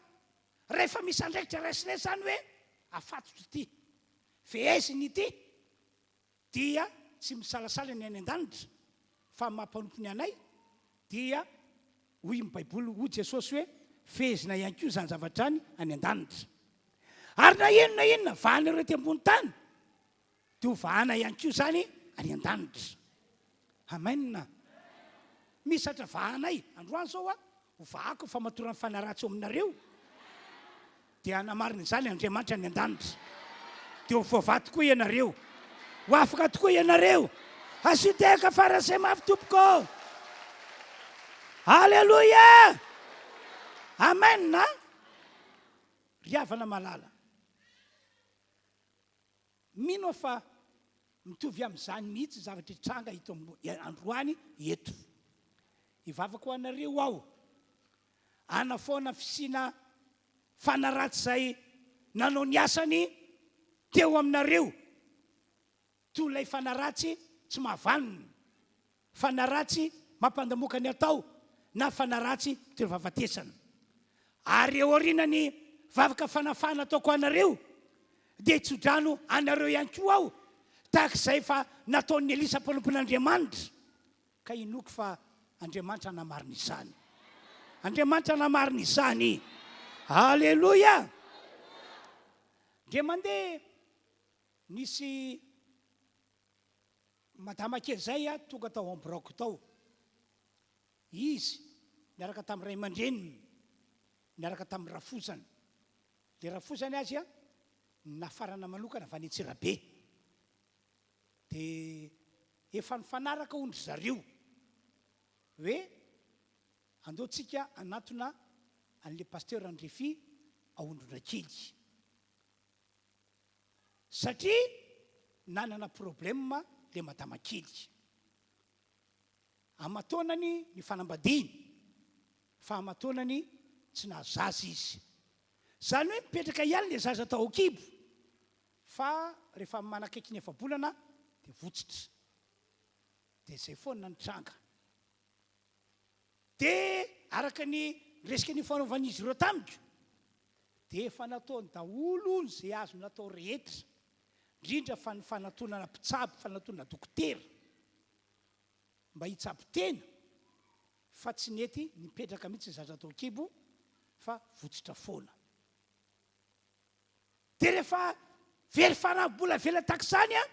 rehefa misy andraikitra raisinay izany hoe afatotro ity, fehezina ity, dia tsy misalasala ny any an-danitra fa maha mpanompony anay dia hoy ny baiboly, hoy Jesosy hoe fehezina ihany koa izany zavatra any any an-danitra. Ary na inona na inona vahanareo ety ambony tany dia ho vahana ihany koa izany any an-danitra. Amen. Misy zatra vahanay androany izao a, ho vahako ny famatoran'ny fanahy ratsy eo aminareo. Dia hanamarina izany Andriamanitra any an-danitra. Dia ho voavaha tokoa ianareo. Ho afaka tokoa ianareo. Asio tehaka faran'izay mafy tompoko. Aleloia! Amen! Ry havana malala. Mino aho fa mitovy amin'izany mihitsy ny zavatra hitranga eto androany eto. Hivavaka ho anareo aho. Hanafoana fisiana fanahy ratsy izay nanao ny asany teo aminareo, toy ilay fanahy ratsy tsy mahavanona. Fanahy ratsy mampandamoaka ny atao na fanahy ratsy mitondra fahafatesana. Ary eo aorianan'ny vavaka fanafahana ataoko anareo, dia hitsodrano anareo ihany koa aho, tahaka izay efa nataon'i Elisa mpanompon'Andriamanitra. Ka inoako fa Andriamanitra hanamarina izany. Andriamanitra hanamarina izany. Aleloia! Dia mandeha nisy Madama kely zay a tonga tao am biraoko tao izy niaraka tam ray aman-dreniny niaraka tam rafozany le rafozany azy a nafarana manokana avy any Antsirabe de efa nifanaraka hono ry zareo hoe andao tsika hanatona an'le pasteur Andrefy ao Ondrondrakely. Satria nanana problème le madama kely. Aman-taonany ny fanambadiany fa aman-taonany tsy nahazo zaza izy. Zany hoe mipetraka ihany le zaza tao an-kibo fa rehefa manakaiky ny efa-bolana dia votsitra. Dia zay foana ny tranga. Dia araka ny resaka nifanaovan'izy ireo tamiko, dia efa nataony daholo hono izay azo natao rehetra, indrindra fa ny fanatonana mpitsabo, fanatonana dokotera, mba hitsabo tena, fa tsy nety nipetraka mihitsy ny zaza tao an-kibo fa votsotra foana. Dia rehefa very fanahy mbola avela tahaka izany an!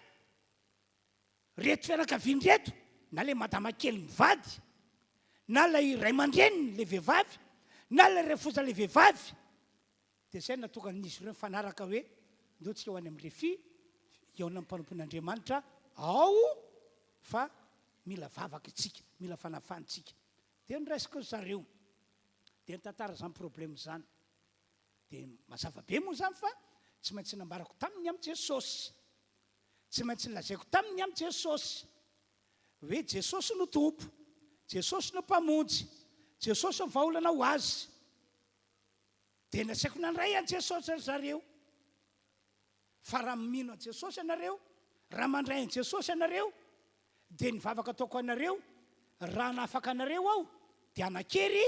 Reto fianakaviana ireto, na ilay madama kely mivady, na ilay ray aman-dreniny ilay vehivavy, na ilay refosa ilay vehivavy, dia izay no nahatonga an'izy ireo nifanaraka hoe ndao tsika ho any amin'ny refi, hihaona amin'ny mpanompon'Andriamanitra ao fa mila vavaka isika, mila fanafahana isika. Dia noraisiko ry zareo, dia nitantara izany problème izany. Dia mazava be moa izany fa tsy maintsy nambarako taminy ny amin'i Jesosy. Tsy maintsy nolazaiko taminy ny amin'i Jesosy. Hoe Jesosy no Tompo, Jesosy no Mpamonjy, Jesosy no vahaolana ho azy. Dia nasaiko nandray an'i Jesosy ry zareo. Fa raha mino an'i Jesosy ianareo, raha mandray an'i Jesosy ianareo, dia ny vavaka ataoko anareo, raha nahafaka anareo aho, dia hanan-kery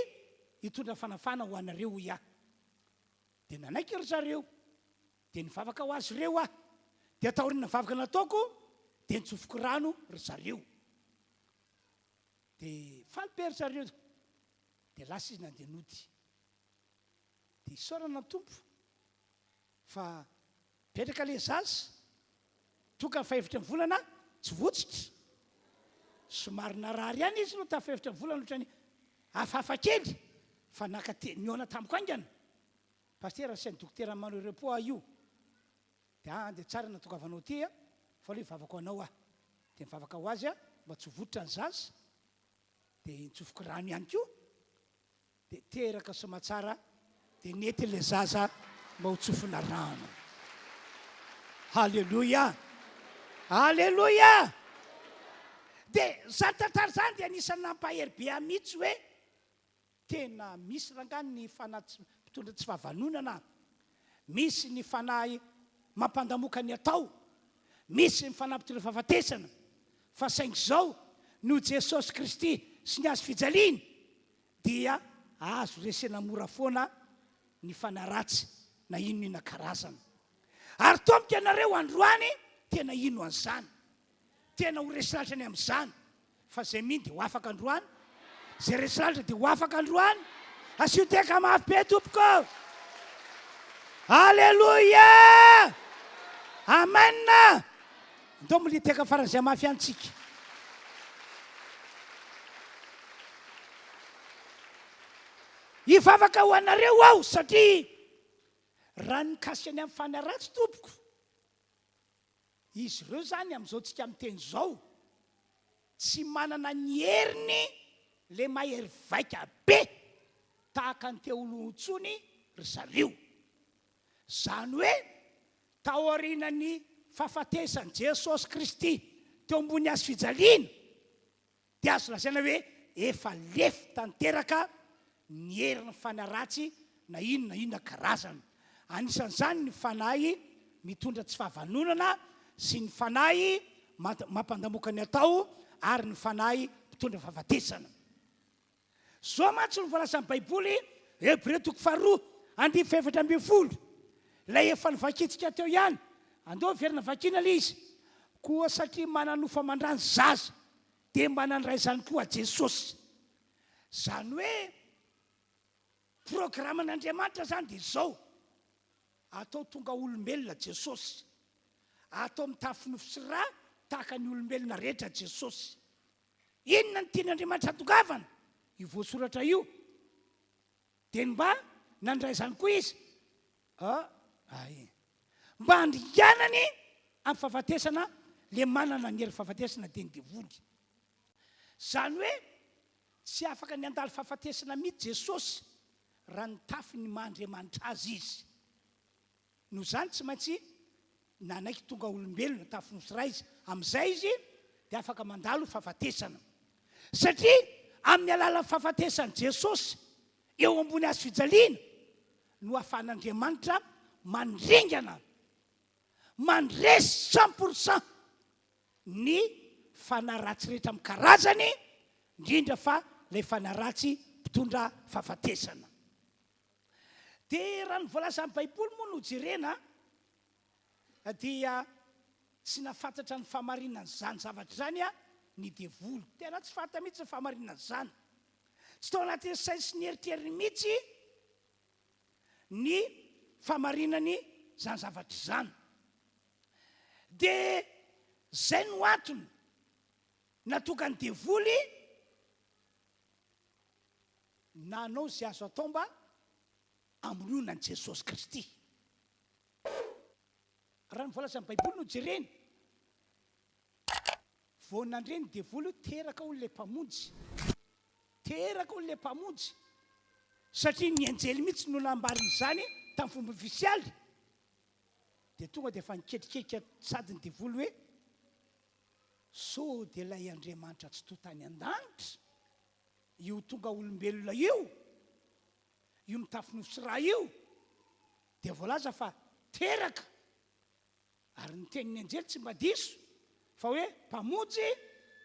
hitondra fanafahana ho anareo, hoy aho. Dia nanaiky ry zareo. Dia nivavaka ho azy ireo aho. Dia taorian'ny vavaka nataoko, dia nitsofoko rano ry zareo. Dia faly be ry zareo. Dia lasa izy nandeha nody. Dia isaorana ny Tompo fa mipetraka ilay zaza, tonga ny fahefatra ny volana, tsy votsotra. Somary narary ihany izy aloha tamin'ny fahefatra ny volana, ohatran'ny hafahafa kely, fa naka te, nihaona tamiko haingana. Pasitera asain'ny dokotera manao repos aho io. Dia aa dia tsara nahatongavanao aty a, fa aleo hivavaka ho anao aho. Dia nivavaka ho azy aho mba tsy ho votitra ny zaza, dia nitsofoko rano ihany koa, dia teraka soamatsara, dia nety ilay zaza mba ho tsofina rano. Haleloia! Haleloia! Dia izany tantara izany dia anisan'ny nampahery be ahy mihitsy hoe tena misy rangahy ny fanahy tsy mpitondra tsy fahavanonana, misy ny fanahy mampandamoka ny atao, misy ny fanahy mpitondra fahafatesana, fa saingy izao noho Jesosy Kristy sy ny hazo fijaliany dia azo resena mora foana ny fanahy ratsy na inona inona karazana. Ary tompoka ianareo androany tena hino an'izany. Tena ho resy lahatra ny amin'izany. Fa izay mino dia ho afaka androany. Izay resy lahatra dia ho afaka androany. Asio teka mafy be tompoko. Aleloia! Amen! Andao moa le teka faran'izay mafy ihany tsika. Hivavaka ho anareo aho satria raha ny mikasika ny amin'ny fanahy ratsy tompoko, izy ireo izany amin'izao tsika miteny izao tsy manana ny heriny le mahery vaika be tahaka ny teo aloha intsony ry zareo. Izany hoe taorian'ny fahafatesan'i Jesosy Kristy teo ambony hazo fijaliana dia azo lazaina hoe efa lefy tanteraka ny herin'ny fanahy ratsy na inona na inona karazany. Anisan'izany ny fanahy mitondra tsy fahavanonana sy ny fanahy mampandamoka ny atao ary ny fanahy mpitondra fahafatesana. Izao mantsy no voalazan'ny Baiboly, Hebreo toko faharoa, andininy fahefatra ambin'ny folo, ilay efa novakintsika teo ihany. Andao hiverina vakiana ilay izy. Koa satria mananofo aman-dra ny zaza, dia mba nandray izany koa Jesosy. Izany hoe programan'Andriamanitra izany dia izao, atao tonga olombelona Jesosy. Atao mitafy nofo sy ra tahaka ny olombelona rehetra Jesosy. Inona no tian'Andriamanitra hatongavana? Io voasoratra io. Dia ny mba nandray izany koa izy. Ah, ay. Mba handringanany amin'ny fahafatesana le manana ny hery fahafatesana dia ny devoly. Izany hoe tsy afaka ny handalo fahafatesana mihitsy Jesosy raha nitafy ny maha Andriamanitra azy izy. Noho izany tsy maintsy nanaiky tonga olombelona tamin'ny fonosy iray izy. Amin'izay izy dia afaka mandalo fahafatesana. Satria amin'ny alalan'ny fahafatesan'i Jesosy eo ambony hazo fijaliana no ahafahan'Andriamanitra mandringana, mandresy 100% ny fanahy ratsy rehetra amin'ny karazany, indrindra fa ilay fanahy ratsy mpitondra fahafatesana. Dia raha ny voalazan'ny Baiboly moa no jerena dia tsy nahafantatra ny fahamarinan'izany zavatra izany ny devoly. Tena tsy fantany mihitsy ny fahamarinan'izany. Tsy tao anatin'ny sainy sy ny eritreriny mihitsy ny fahamarinan'izany zavatra izany. Dia izay no antony nahatonga ny devoly Nanao izay azo atao mba hamonoana an'i Jesosy Kristy. Raha ny voalazan'ny Baiboly no jerena, vao nandre ny devoly hoe teraka hono ilay Mpamonjy. Teraka hono ilay Mpamonjy. Satria ny anjely mihitsy no nambara izany tamin'ny fomba ofisialy. Dia tonga dia efa niketriketrika sady ny devoly hoe, sao dia ilay Andriamanitra Tsitoha tany an-danitra Io tonga olombelona io, io mitafy nofo sy ra io, dia voalaza fa teraka, ary ny tenin'ny anjely tsy mba diso, fa hoe Mpamonjy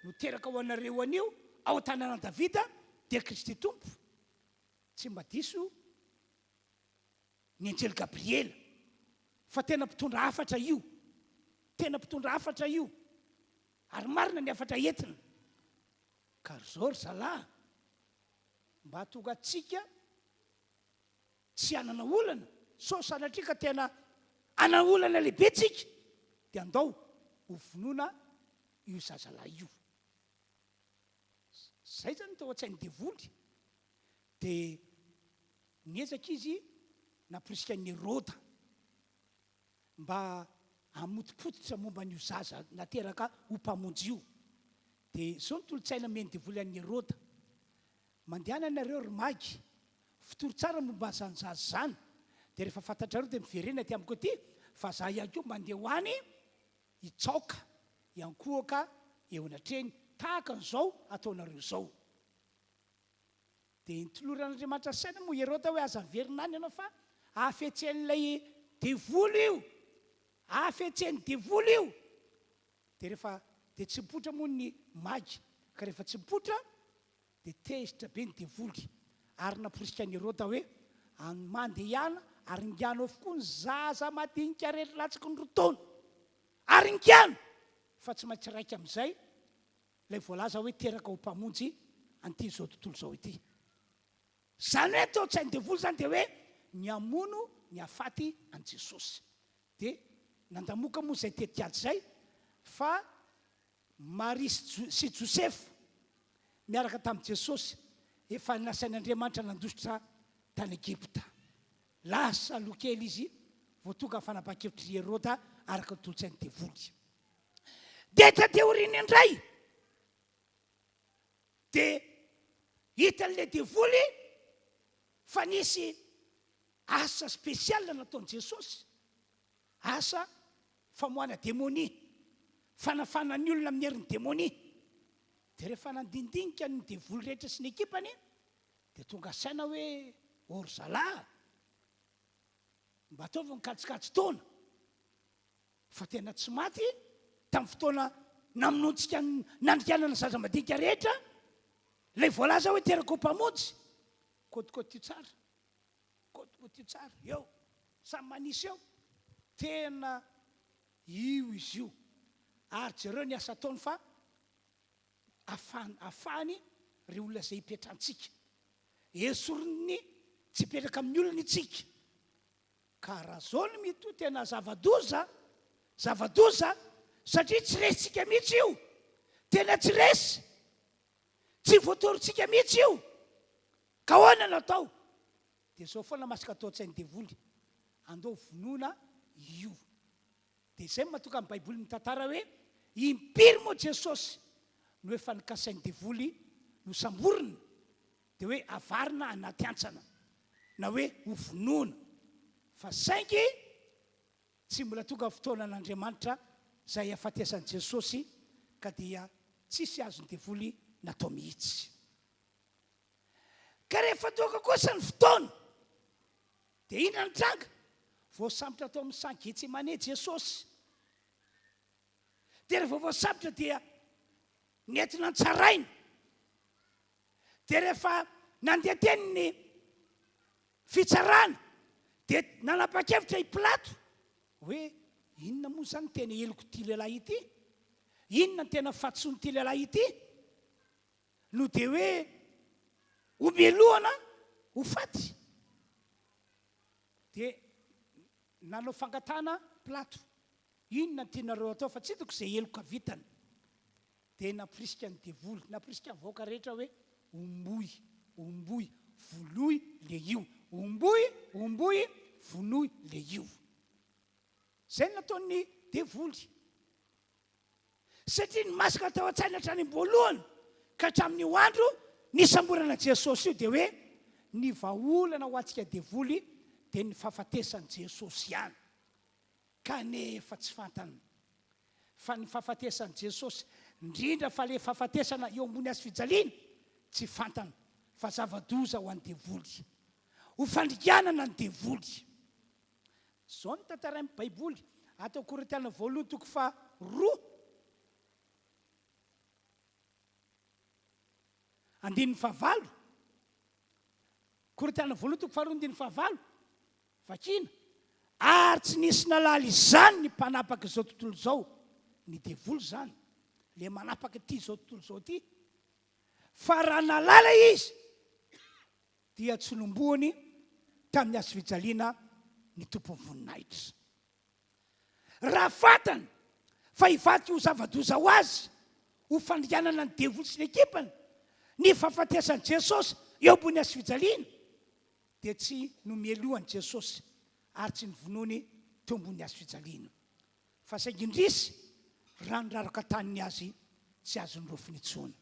no teraka ho anareo anio ao an-tanànan'i Davida, dia Kristy Tompo. Tsy mba diso ny anjely Gabriela, fa tena mpitondra hafatra io, tena mpitondra hafatra io, ary marina ny hafatra entina. Ka ry zao ry zalahy, mba hahatonga antsika tsy hanana olana, sao sanatria ka tena hanana olana lehibe tsika, dia andao ho vonoina io zazalahy io. Zay zany no tao an-tsain'ny devoly. Dia niezaka izy namporisika an'i Heroda. mba hamotopototra momba an'io zaza nateraka ho mpamonjy io. Dia izao ny tolo-tsaina omen'ny devoly an'i Heroda, Mandehana ianareo ry magy, fotory tsara momba an'izany zaza izany, dia rehefa fantatrareo dia miverena aty amiko aty, fa izaho ihany koa mandeha ho any hitsaoka, hiankohoka eo anatrehany. tahaka an'izao ataonareo izao. Dia notoloran'Andriamanitra saina moa i Heroda hoe aza miverina any ianao fa hafetsen'ilay devoly io, hafetsen'ny devoly io. Dia rehefa dia tsy mipoitra moa ny magy, ka rehefa tsy mipoitra dia tezitra be ny devoly ary namporisika an'i Heroda hoe, Mandehana aringano avokoa ny zaza madinika rehetra latsaky ny roa taona. Aringano! Fa tsy maintsy raika amin'izay ilay voalaza hoe teraka ho mpamonjy an'ity izao tontolo izao ity. Izany hoe teo an-tsain'ny devoly izany dia hoe ny hamono ny hahafaty an'i Jesosy. Dia nandamoka moa izay tetikady izay fa Maria sy Josefa niaraka tamin'i Jesosy efa nasain'Andriamanitra nandositra tany Egypta. Lasa aloha kely izy vao tonga ny fanapahan-kevitr'i Heroda araka ny tolo-tsain'ny devoly. Dia taty aoriana indray dia hitan'ilay devoly fa nisy asa spécial nataon'i Jesosy, asa famoahana demonia, fanafahana ny olona amin'ny herin'ny demonia. Dia rehefa nandindinika ny devoly rehetra sy ny ekipany dia tonga saina hoe, ô ry zalahy, mba ataovy ny kajikajy taona. Fa tena tsy maty tamin'ny fotoana namonoantsika nandringanana ny zaza madinika rehetra ilay voalaza hoe teraka ho mpamonjy. Kôtikôtio tsara, kôtikôtio tsara eo, samy manisy eo. Tena io izy io. Ary jereo ny asa ataony fa afahany, afahany ireo olona izay ipetrantsika. Esoriny tsy hipetraka amin'ny olona itsika. Ka raha zao ny mitohy tena zava-doza, zava-doza satria tsy resintsika mihitsy io, tena tsy resy, tsy voatorintsika mihitsy io, ka ahoana no atao? Dia zao foana masaka atao an-tsain'ny devoly, andao vonoina io. Dia izay no mahatonga ny baiboly mitantara hoe impiry moa Jesosy no efa nokasain'ny devoly nosamborina? Dia hoe avarina anaty hantsana na hoe ho vonoina. Fa saingy tsy mbola tonga ny fotoanan'Andriamanitra izay hahafatesan'i Jesosy ka dia tsisy azon'ny devoly natao mihitsy. Ka rehefa tonga kosa ny fotoana dia inona no tranga? Voasambotra tao amin'ny saha Getsemane Jesosy. Dia rehefa voasambotra dia nentina ntsaraina. Dia rehefa nandeha teny ny fitsarana dia nanapa-kevitra i Pilato hoe inona moa izany tena helok'ity lehilahy ity? Inona ny tena fahadisoan'ity lehilahy ity? No dia hoe homelohana ho faty. Dia nanao fangatahana Pilato, inona no tianareo atao fa tsy hitako izay heloka vitany. Dia nampirisika ny devoly, nampirisika ny vahoaka rehetra hoe, Homboy, homboy, voloy le io. Homboy, homboy, vonoy le io. Izay no nataon'ny devoly. Satria ny masaka tao an-tsaina hatrany am-boalohany ka hatramin'io andro nisamborana Jesosy io dia hoe ny vahaolana ho antsika devoly dia ny fahafatesan'i Jesosy ihany. Kanefa tsy fantany fa ny fahafatesan'i Jesosy, indrindra fa ilay fahafatesana eo ambony hazo fijaliana, tsy fantany fa zava-doza ho an'ny devoly. Ho fandringanana ny devoly. Izao no tantarain'ny Baiboly ato Korintiana voalohany toko faharoa andininy fahavalo. Korintiana voalohany toko faharoa andininy fahavalo. Vakina, Ary tsy nisy nahalala izany ny mpanapaka izao tontolo izao, ny devoly izany, ilay manapaka ity izao tontolo izao ity, fa raha nahalala izy, dia tsy nombohany tamin'ny hazofijaliana ny Tompon'ny voninahitra. Raha fantany fa hivadika ho zava-doza ho azy, ho fandringanana ny devoly sy ny ekipany, ny fahafatesan'i Jesosy eo ambony hazofijaliana, dia tsy nomelohany Jesosy ary tsy novonoiny teo ambony hazo fijaliana. Fa saingy indrisy, rano raraka tany ny azy tsy azony rofiny intsony.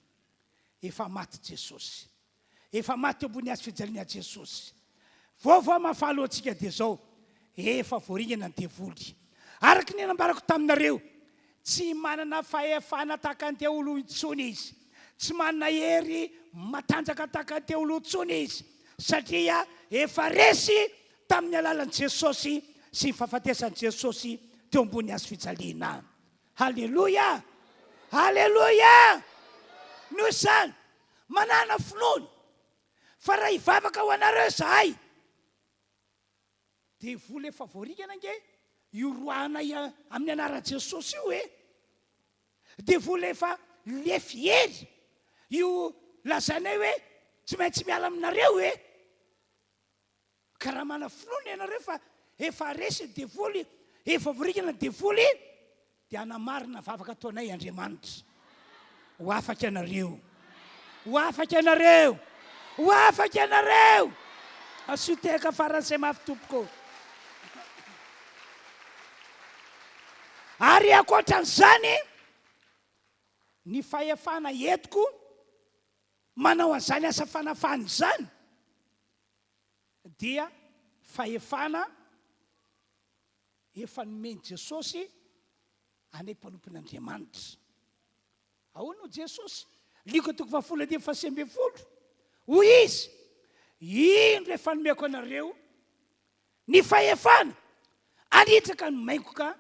Efa maty Jesosy. Efa maty teo ambony hazo fijaliana Jesosy. Vaovao mahafaly ho antsika dia izao, efa voaringana ny devoly. Araka ny nambarako taminareo, Tsy manana fahefana tahaka ny teo aloha intsony izy. Tsy manana hery matanjaka tahaka ny teo aloha intsony izy, satria efa resy tamin'ny alalan'i Jesosy sy ny fahafatesan'i Jesosy teo ambony hazo fijaliana. Haleloia! Haleloia! Noho izany, manàna finoana fa raha hivavaka ho anareo izahay, Devoly efa voaringana ange io roahanay amin'ny anaran'i Jesosy io e! Devoly efa lefy hery io lazainay hoe tsy maintsy miala aminareo e! Ka raha mana finoana ianareo fa efa resy ny devoly, efa voaringana ny devoly, Dia hanamarina vavaka ataonay Andriamanitra. Ho afaka ianareo. Ho afaka ianareo. Ho afaka ianareo. Asio tehaka faran'izay mafy tompoko. Ary ankoatran'izany, ny fahefana entiko manao an'izany asa fanafahana izany dia fahefana Efa nomen'i Jesosy anay mpanompon'Andriamanitra. Ahoana hoy Jesosy? Lioka toko fahafolo andininy fahasivy ambin'ny folo. Hoy Izy, Indro efa nomeko anareo ny fahefana hanitsaka ny maingoka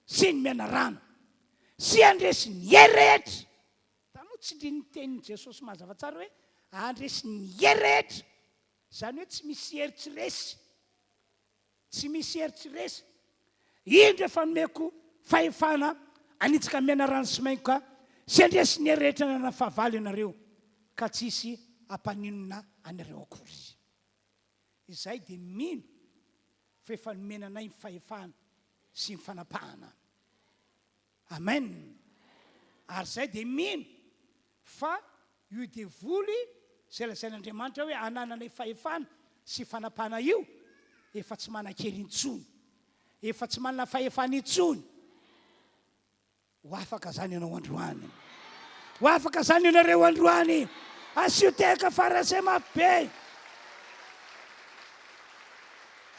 sy ny menarana, sy handresy ny hery rehetra. Hitanao, tsindrin'ny tenin'i Jesosy mazava tsara hoe handresy ny hery rehetra. Izany hoe tsy misy hery tsy resy. Tsy misy hery tsy resy. Indro efa nomeko fahefana hanitsaka menarana sy maingoka sy handresy ny hery rehetra ananan'ny fahavalo ianareo, ka tsy hisy hampaninona anareo akory. Izahay dia mino fa efa nomena anay ny fahefana sy ny fanapahana. Amen! Ary izay dia mino fa io devoly izay lazain'Andriamanitra hoe anananay fahefana sy fanapahana io efa tsy manan-kery intsony, efa tsy manana fahefana intsony. Ho afaka izany ianao androany. Ho afaka izany ianareo androany. Asio tehaka faran'izay mafy be.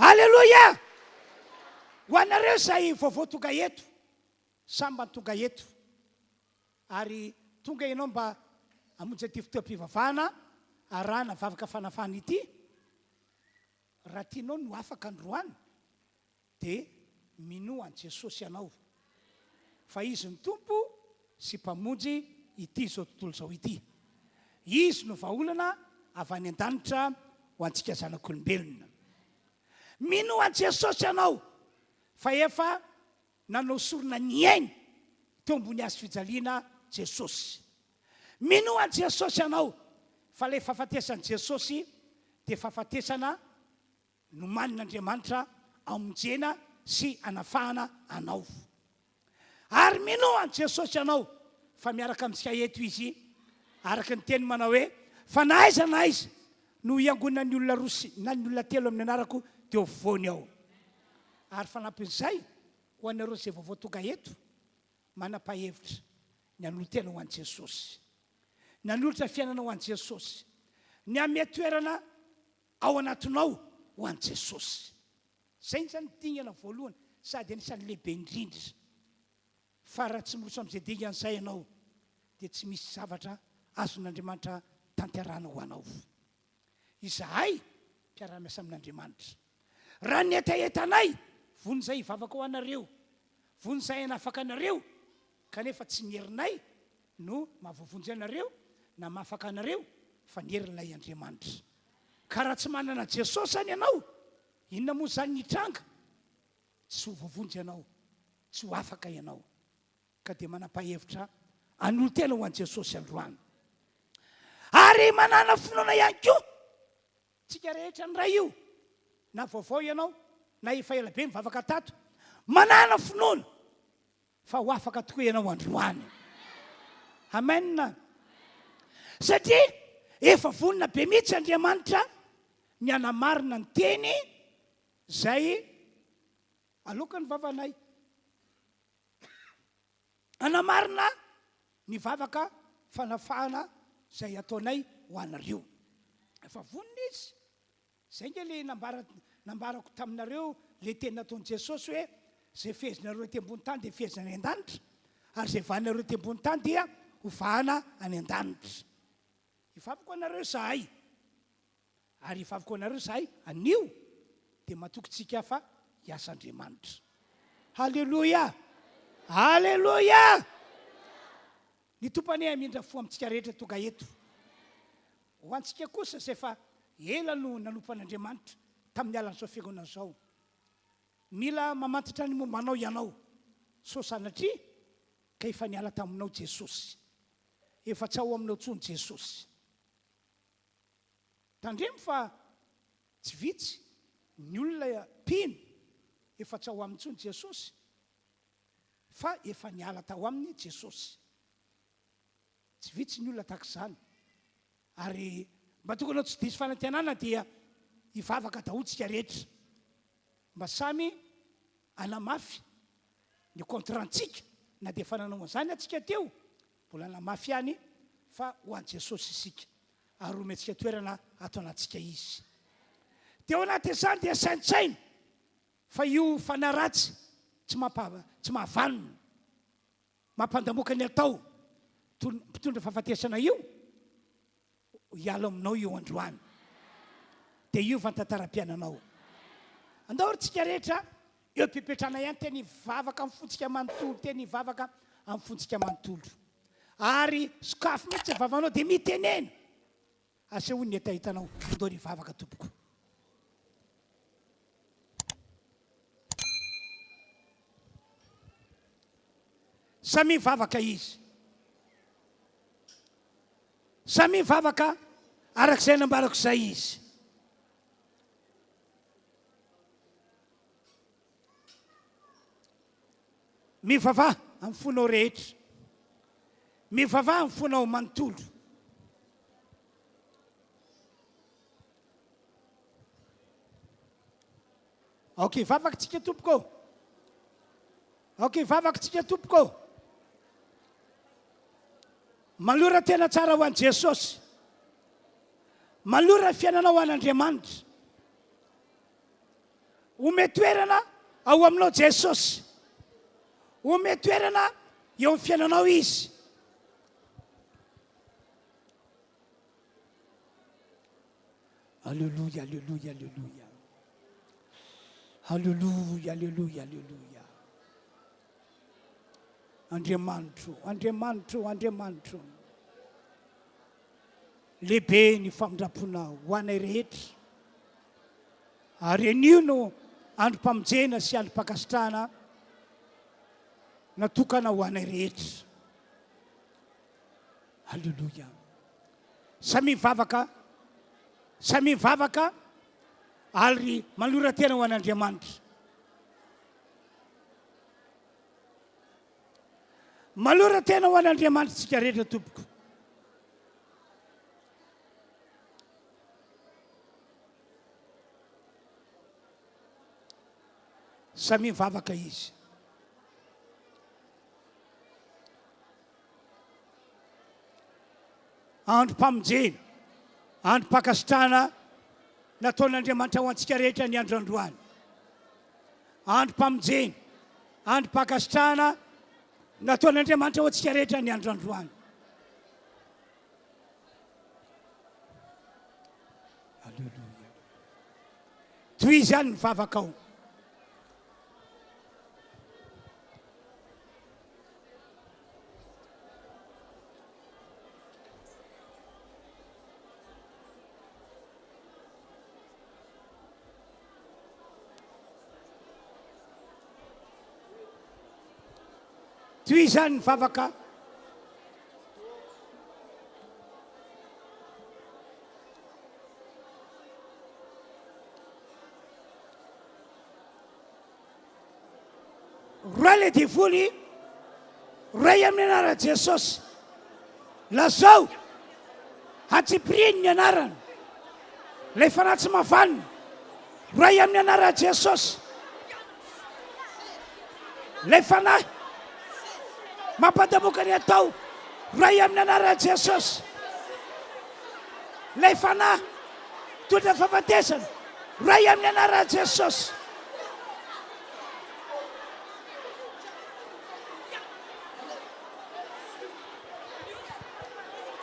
Aleloia! Ho anareo izay vaovao tonga eto, sambany tonga eto, ary tonga ianao mba hamonjy an'ity fotoam-pivavahana arahana vavaka fanafahana ity, raha tianao ny ho afaka androany, dia minoa an'i Jesosy ianao, fa Izy no Tompo sy Mpamonjy ity izao tontolo izao ity. Izy no vahaolana avy any an-danitra ho antsika zanak'olombelona. Minoa an'i Jesosy ianao fa efa nanao sorona ny ainy teo ambony hazo fijaliana Jesosy. Minoa an'i Jesosy ianao fa ilay fahafatesan'i Jesosy dia fahafatesana nomanin'Andriamanitra hamonjena sy hanafahana anao. Ary minoa an'i Jesosy ianao fa miaraka amintsika eto Izy, araka ny teny manao hoe, Fa na aiza na aiza no hiangonan'ny olona roa sy na ny olona telo amin'ny anarako dia ho afovoany aho. Ary fanampin'izay, ho anareo izay vaovao tonga eto, manapa-hevitra ny hanolo-tena ho an'i Jesosy, ny hanolotra fiainana ho an'i Jesosy, ny hanome toerana ao anatinao ho an'i Jesosy. Izay izany ny dingana voalohany sady anisan'ny lehibe indrindra. Fa raha tsy miroso amin'izay dingana izay ianao dia tsy misy zavatra azon'Andriamanitra tanterahina ho anao. Izahay mpiara-miasa amin'Andriamanitra. Raha ny hetahetanay, vonona izay hivavaka ho anareo, vonona izay hanafaka anareo, kanefa tsy ny herinay no mahavoavonjy anareo na mahafaka anareo fa ny herin'ilay Andriamanitra. Ka raha tsy manana Jesosy izany ianao, inona moa izany ny hitranga? Tsy ho voavonjy ianao, tsy ho afaka ianao. Ka dia manapa-hevitra hanolo-tena ho an'i Jesosy androany. Ary manana finoana ihany koa tsika rehetra ny Ray io, na vaovao ianao na efa ela be nivavaka tato, manana finoana fa ho afaka tokoa ianao androany. Amen. Satria efa vonona be mihitsy Andriamanitra ny hanamarina ny teny izay aloka ny vavanay. Hanamarina ny vavaka fanafahana izay ataonay ho anareo. Efa vonona izy. Izay nge le nambara nambarako taminareo le teny nataon'i Jesosy hoe izay fehezinareo ety ambony tany dia fehezina any an-danitra. Ary izay vahanareo ety ambony tany dia ho vahana any an-danitra. Hivavaka ho anareo izahay. Ary hivavaka ho anareo izahay anio, dia matoky tsika fa hiasa Andriamanitra. Haleloia! Aleloia! Ny Tompo anie hamindra fo amintsika rehetra tonga eto. Ho antsika kosa izay efa ela no nanompo an'Andriamanitra tamin'ny alan'izao fiangonana izao. Mila mamantatra ny momba anao ianao sao sanatria ka efa niala taminao Jesosy. Efa tsy ao aminao intsony Jesosy. Tandremo fa tsy vitsy ny olona mpino efa tsy ao aminy intsony Jesosy fa efa niala tao aminy Jesosy. Tsy vitsy ny olona tahaka izany. Ary mba tokony ho tsy diso fanantenana dia hivavaka daholo tsika rehetra. Mba samy hanamafy ny contrat-ntsika na dia efa nanao an'izany atsika teo, mbola hanamafy ihany fa ho an'i Jesosy isika ary homentsika toerana ato anatintsika Izy. Dia ao anatin'izany dia saintsaino fa io fanahy ratsy tsy mampa tsy mahavanona, mampandamoaka ny atao toy ny mpitondra fahafatesana io, Hiala aminao io androany. Dia hiova ny tantaram-piainanao. Andao ry tsika rehetra eo am-pipetrahana ihany teny hivavaka amin'ny fontsika manontolo, teny hivavaka amin'ny fontsika manontolo. Ary sokafy mihitsy ny vavanao dia mitenena. Asehoy ny hetahetanao. Andao ny hivavaka tompoko. Samia mivavaka izy. Samia mivavaka araka izay nambarako izay izy. Mivavaha amin'ny fonao rehetra. Mivavaha amin'ny fonao manontolo. Aoka hivavaka tsika tompoko. Aoka hivavaka tsika tompoko. Malora tena tsara ho an'i Jesosy. Malora ny fiainanao ho an'Andriamanitra. Ome toerana ao aminao Jesosy. Ome toerana eo amin'ny fiainanao Izy. Aleloia, aleloia, aleloia. Aleloia, aleloia, aleloia. Andriamanitro, Andriamanitro, Andriamanitro. Lehibe ny famindram-ponao ho anay rehetra. Ary anio no androm-pamonjena sy androm-pankasitrahana natokana ho anay rehetra. Aleloia. Samia mivavaka, samia mivavaka ary manolora-tena ho an'Andriamanitra. Manolora-tena ho an'Andriamanitra isika rehetra tompoko. Samia mivavaka izy. Androm-pamonjena, androm-pankasitrahana nataon'Andriamanitra ho antsika rehetra ny andro androany. Androm-pamonjena, androm-pankasitrahana nataon'Andriamanitra ho antsika rehetra ny andro androany. Aleloia. Tohizo ihany ny vavakao. Tohizany ny vavaka. Roahy le devoly, roahy amin'ny anaran'i Jesosy. Lazao, antsipiriany ny anarany. Ilay fanahy tsy mahavanona, roahy amin'ny anaran'i Jesosy. Ilay fanahy mampadamoka ny atao, roahy amin'ny anaran'i Jesosy. Ilay fanahy mitondra fahafatesana, roahy amin'ny anaran'i Jesosy.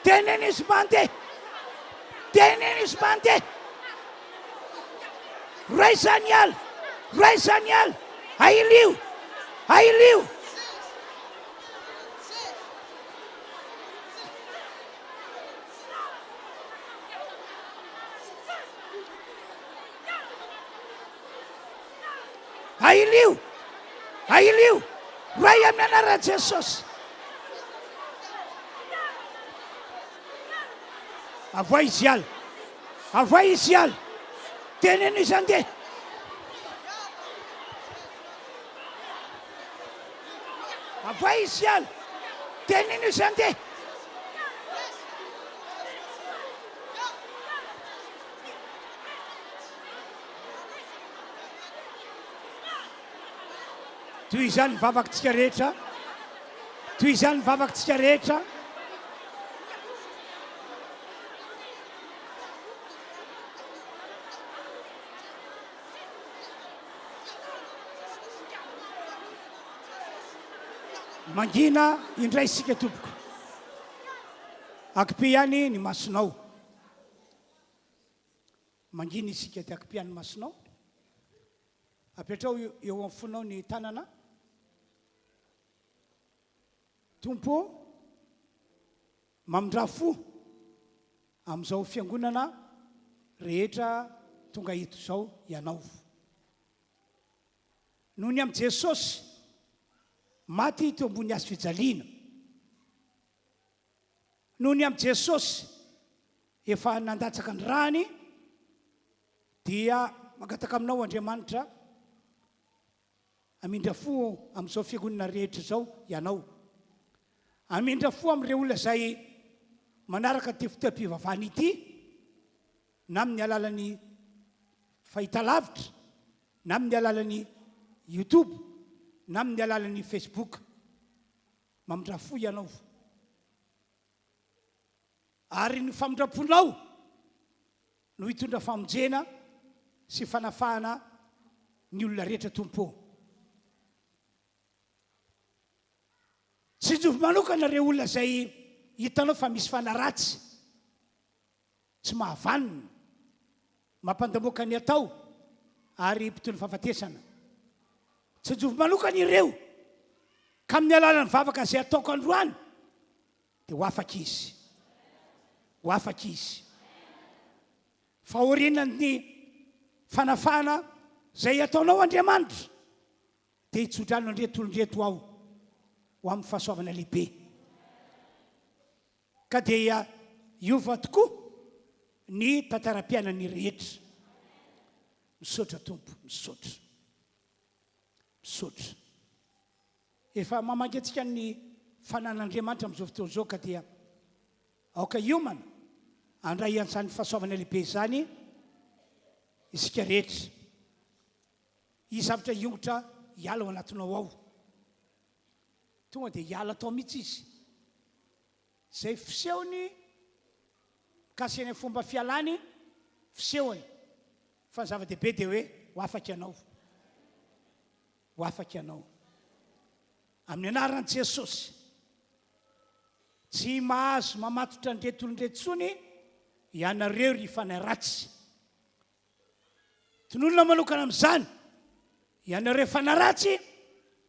Teneno izy mba handeha. Teneno izy mba handeha. Roay izany hiala. Roay izany hiala. Ahilio. Ahilio. Ahilio. Ahilio. Roay amin'ny anaran'i Jesosy. Avoay izy hiala. Avoay izy hiala. Teneno izy handeha. Avoay izy hiala. Teneno izy handeha. Toy izany ny vavakitsika rehetra. Toy izany ny vavakitsika rehetra. Mangina indray isika tompoko. Akipio ihany ny masonao. Mangina isika dia akipio ihany ny masonao. Apetraho eo amin'ny fonao ny tanana. Tompo ô, mamindrà fo amin'izao fiangonana rehetra tonga eto izao Ianao. Noho ny amin'i Jesosy maty teo ambony hazo fijaliana. Noho ny amin'i Jesosy efa nandatsaka ny rany dia mangataka aminao Andriamanitra hamindra fo amin'izao fiangonana rehetra izao Ianao. Hamindra fo amin'ireo olona izay manaraka ity fotoam-pivavahana ity na amin'ny alalan'ny fahitalavitra na amin'ny alalan'ny YouTube na amin'ny alalan'ny Facebook. Mamindrà fo Ianao. Ary ny famindram-ponao no hitondra famonjena sy fanafahana ny olona rehetra Tompo ô. Tsinjovy manokana ireo olona izay hitanao fa misy fanahy ratsy. Tsy mahavanona, mampandamoaka ny atao ary mpitondra fahafatesana. Tsinjovy manokana ireo ka amin'ny alalan'ny vavaka izay ataoko androany dia ho afaka izy. Ho afaka izy. Fa aorianan'ny fanafahana izay ataonao Andriamanitra dia hitsodrano an'ireto olona ireto aho ho amin'ny fahasoavana lehibe. Ka dia hiova tokoa ny tantaram-piainan'ny rehetra. Misaotra Tompo, misaotra. Misaotra. Efa mamangy antsika ny fananan'Andriamanitra amin'izao fotoana izao ka dia aoka hiomana handray an'izany fahasoavana lehibe izany isika rehetra. Hisy zavatra hiongotra hiala ao anatinao ao. Tonga dia hiala tao mihitsy izy. Izay fisehony mikasika ny fomba fialany, fisehony. Fa ny zava-dehibe dia hoe ho afaka ianao. Ho afaka ianao. Amin'ny anaran'i Jesosy. Tsy mahazo mamatotra an'ireto olona ireto intsony ianareo ry fanahy ratsy. Tononina manokana amin'izany ianareo fanahy ratsy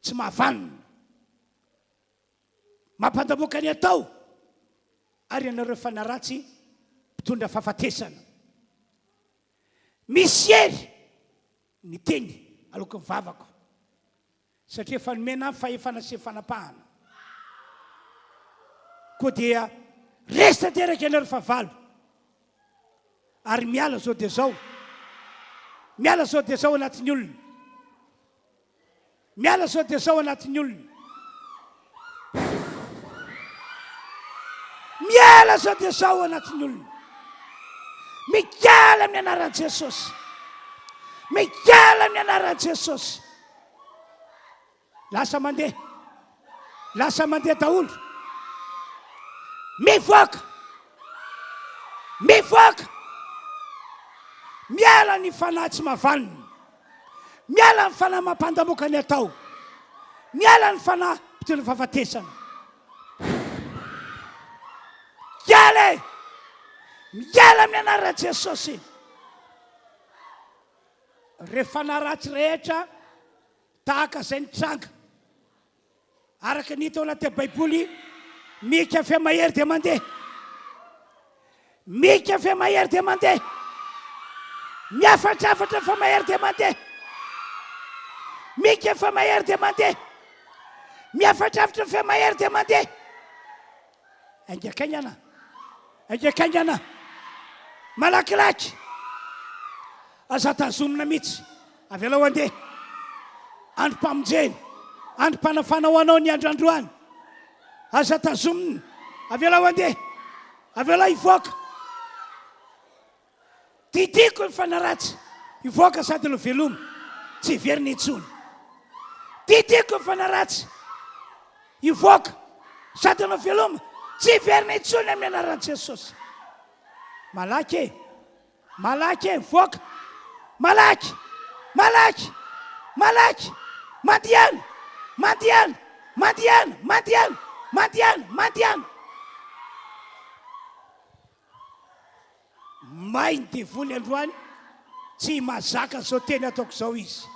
tsy mahavanona. Mampandamoaka ny atao ary ianareo fanahy ratsy mpitondra fahafatesana. Misy hery ny teny aloky ny vavako satria efa nomena ahy fahefana sy fanapahana. Koa dia resy tanteraka ianareo fahavalo ary miala zao dia zao, miala zao dia zao anatin'ny olona. Miala sao dia sao anatin'ny olona. Miala sao dia sao anatin'ny olona. Miala amin'ny anaran'i Jesosy. Miala amin'ny anaran'i Jesosy. Lasa mandeha. Lasa mandeha daholo. Mivoaka. Mivoaka. Miala ny fanahy tsy mavanona. Miala ny fanahy mampandamoka ny atao. Miala ny fanahy mpitondra fahafatesana. Miala. Miala amin'ny anaran'i Jesosy. Ireo fanahy ratsy rehetra tahaka izay nitranga araka ny hita ao anatin'ny Baiboly, mika feo mahery dia mandeha. Mika feo mahery dia mandeha. Miafatrafatra fa mahery dia mandeha. Mika fa mahery dia mandeha. Miafatrafatra feo mahery dia mandeha. Haingakaingana, haingakaingana, malakilaky, aza tazomina mihitsy, avelao handeha. Androm-pamonjena, androm-panafana ho anao ny andro androany. Aza tazomina, avelao handeha, avelao hivoaka. Didiko ny fanahy ratsy hivoaka sady no veloma tsy hiverina intsony. Didiko ny fanahy ratsy hivoaka sady no veloma tsy hiverina intsony amin'ny anaran'i Jesosy. Malaky e! Malaky e! Mivoaka! Malaky! Malaky! Malaky! Mandehana! Mandehana! Mandehana! Mandehana! Mandehana! Mandehana! May ny devoly androany, tsy mahazaka izao teny ataoko izao izy.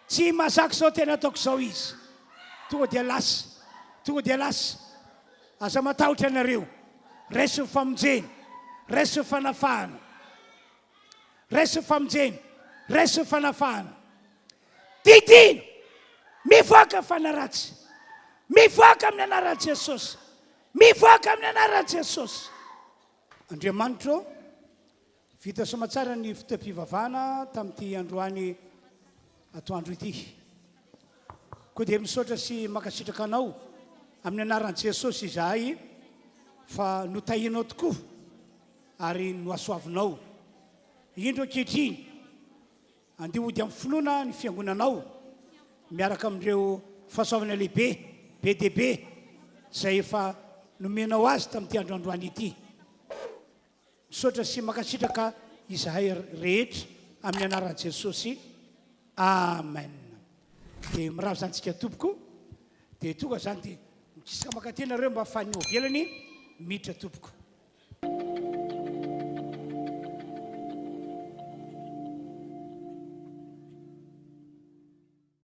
Tsy mahazaka izao teny ataoko izao izy. Tonga dia lasa, tonga dia lasa. Aza matahotra ianareo. Raiso ny famonjena, raiso ny fanafahana. Raiso ny famonjena, raiso ny fanafahana. Didino! Mivoaka ny fanahy ratsy. Mivoaka amin'ny anaran'i Jesosy. Mivoaka amin'ny anaran'i Jesosy. Andriamanitra ô, vita soamatsara ny fotoam-pivavahana tamin'ity androany atoandro ity. Koa dia misaotra sy mankasitraka Anao amin'ny anaran'i Jesosy izahay fa notahianao tokoa ary nohasoavinao. Indro ankehitriny, Andeha hody amin'ny finoana ny fiangonanao miaraka amin'ireo fahasoavana lehibe be dia be izay efa nomenao azy tamin'ity andro androany ity. Misaotra sy mankasitraka izahay rehetra amin'ny anaran'i Jesosy. Amen. Dia mirava izany tsika tompoko. Dia tonga izany dia mikisaka makaty nareo mba afahan'ny ao ivelany miditra tompoko.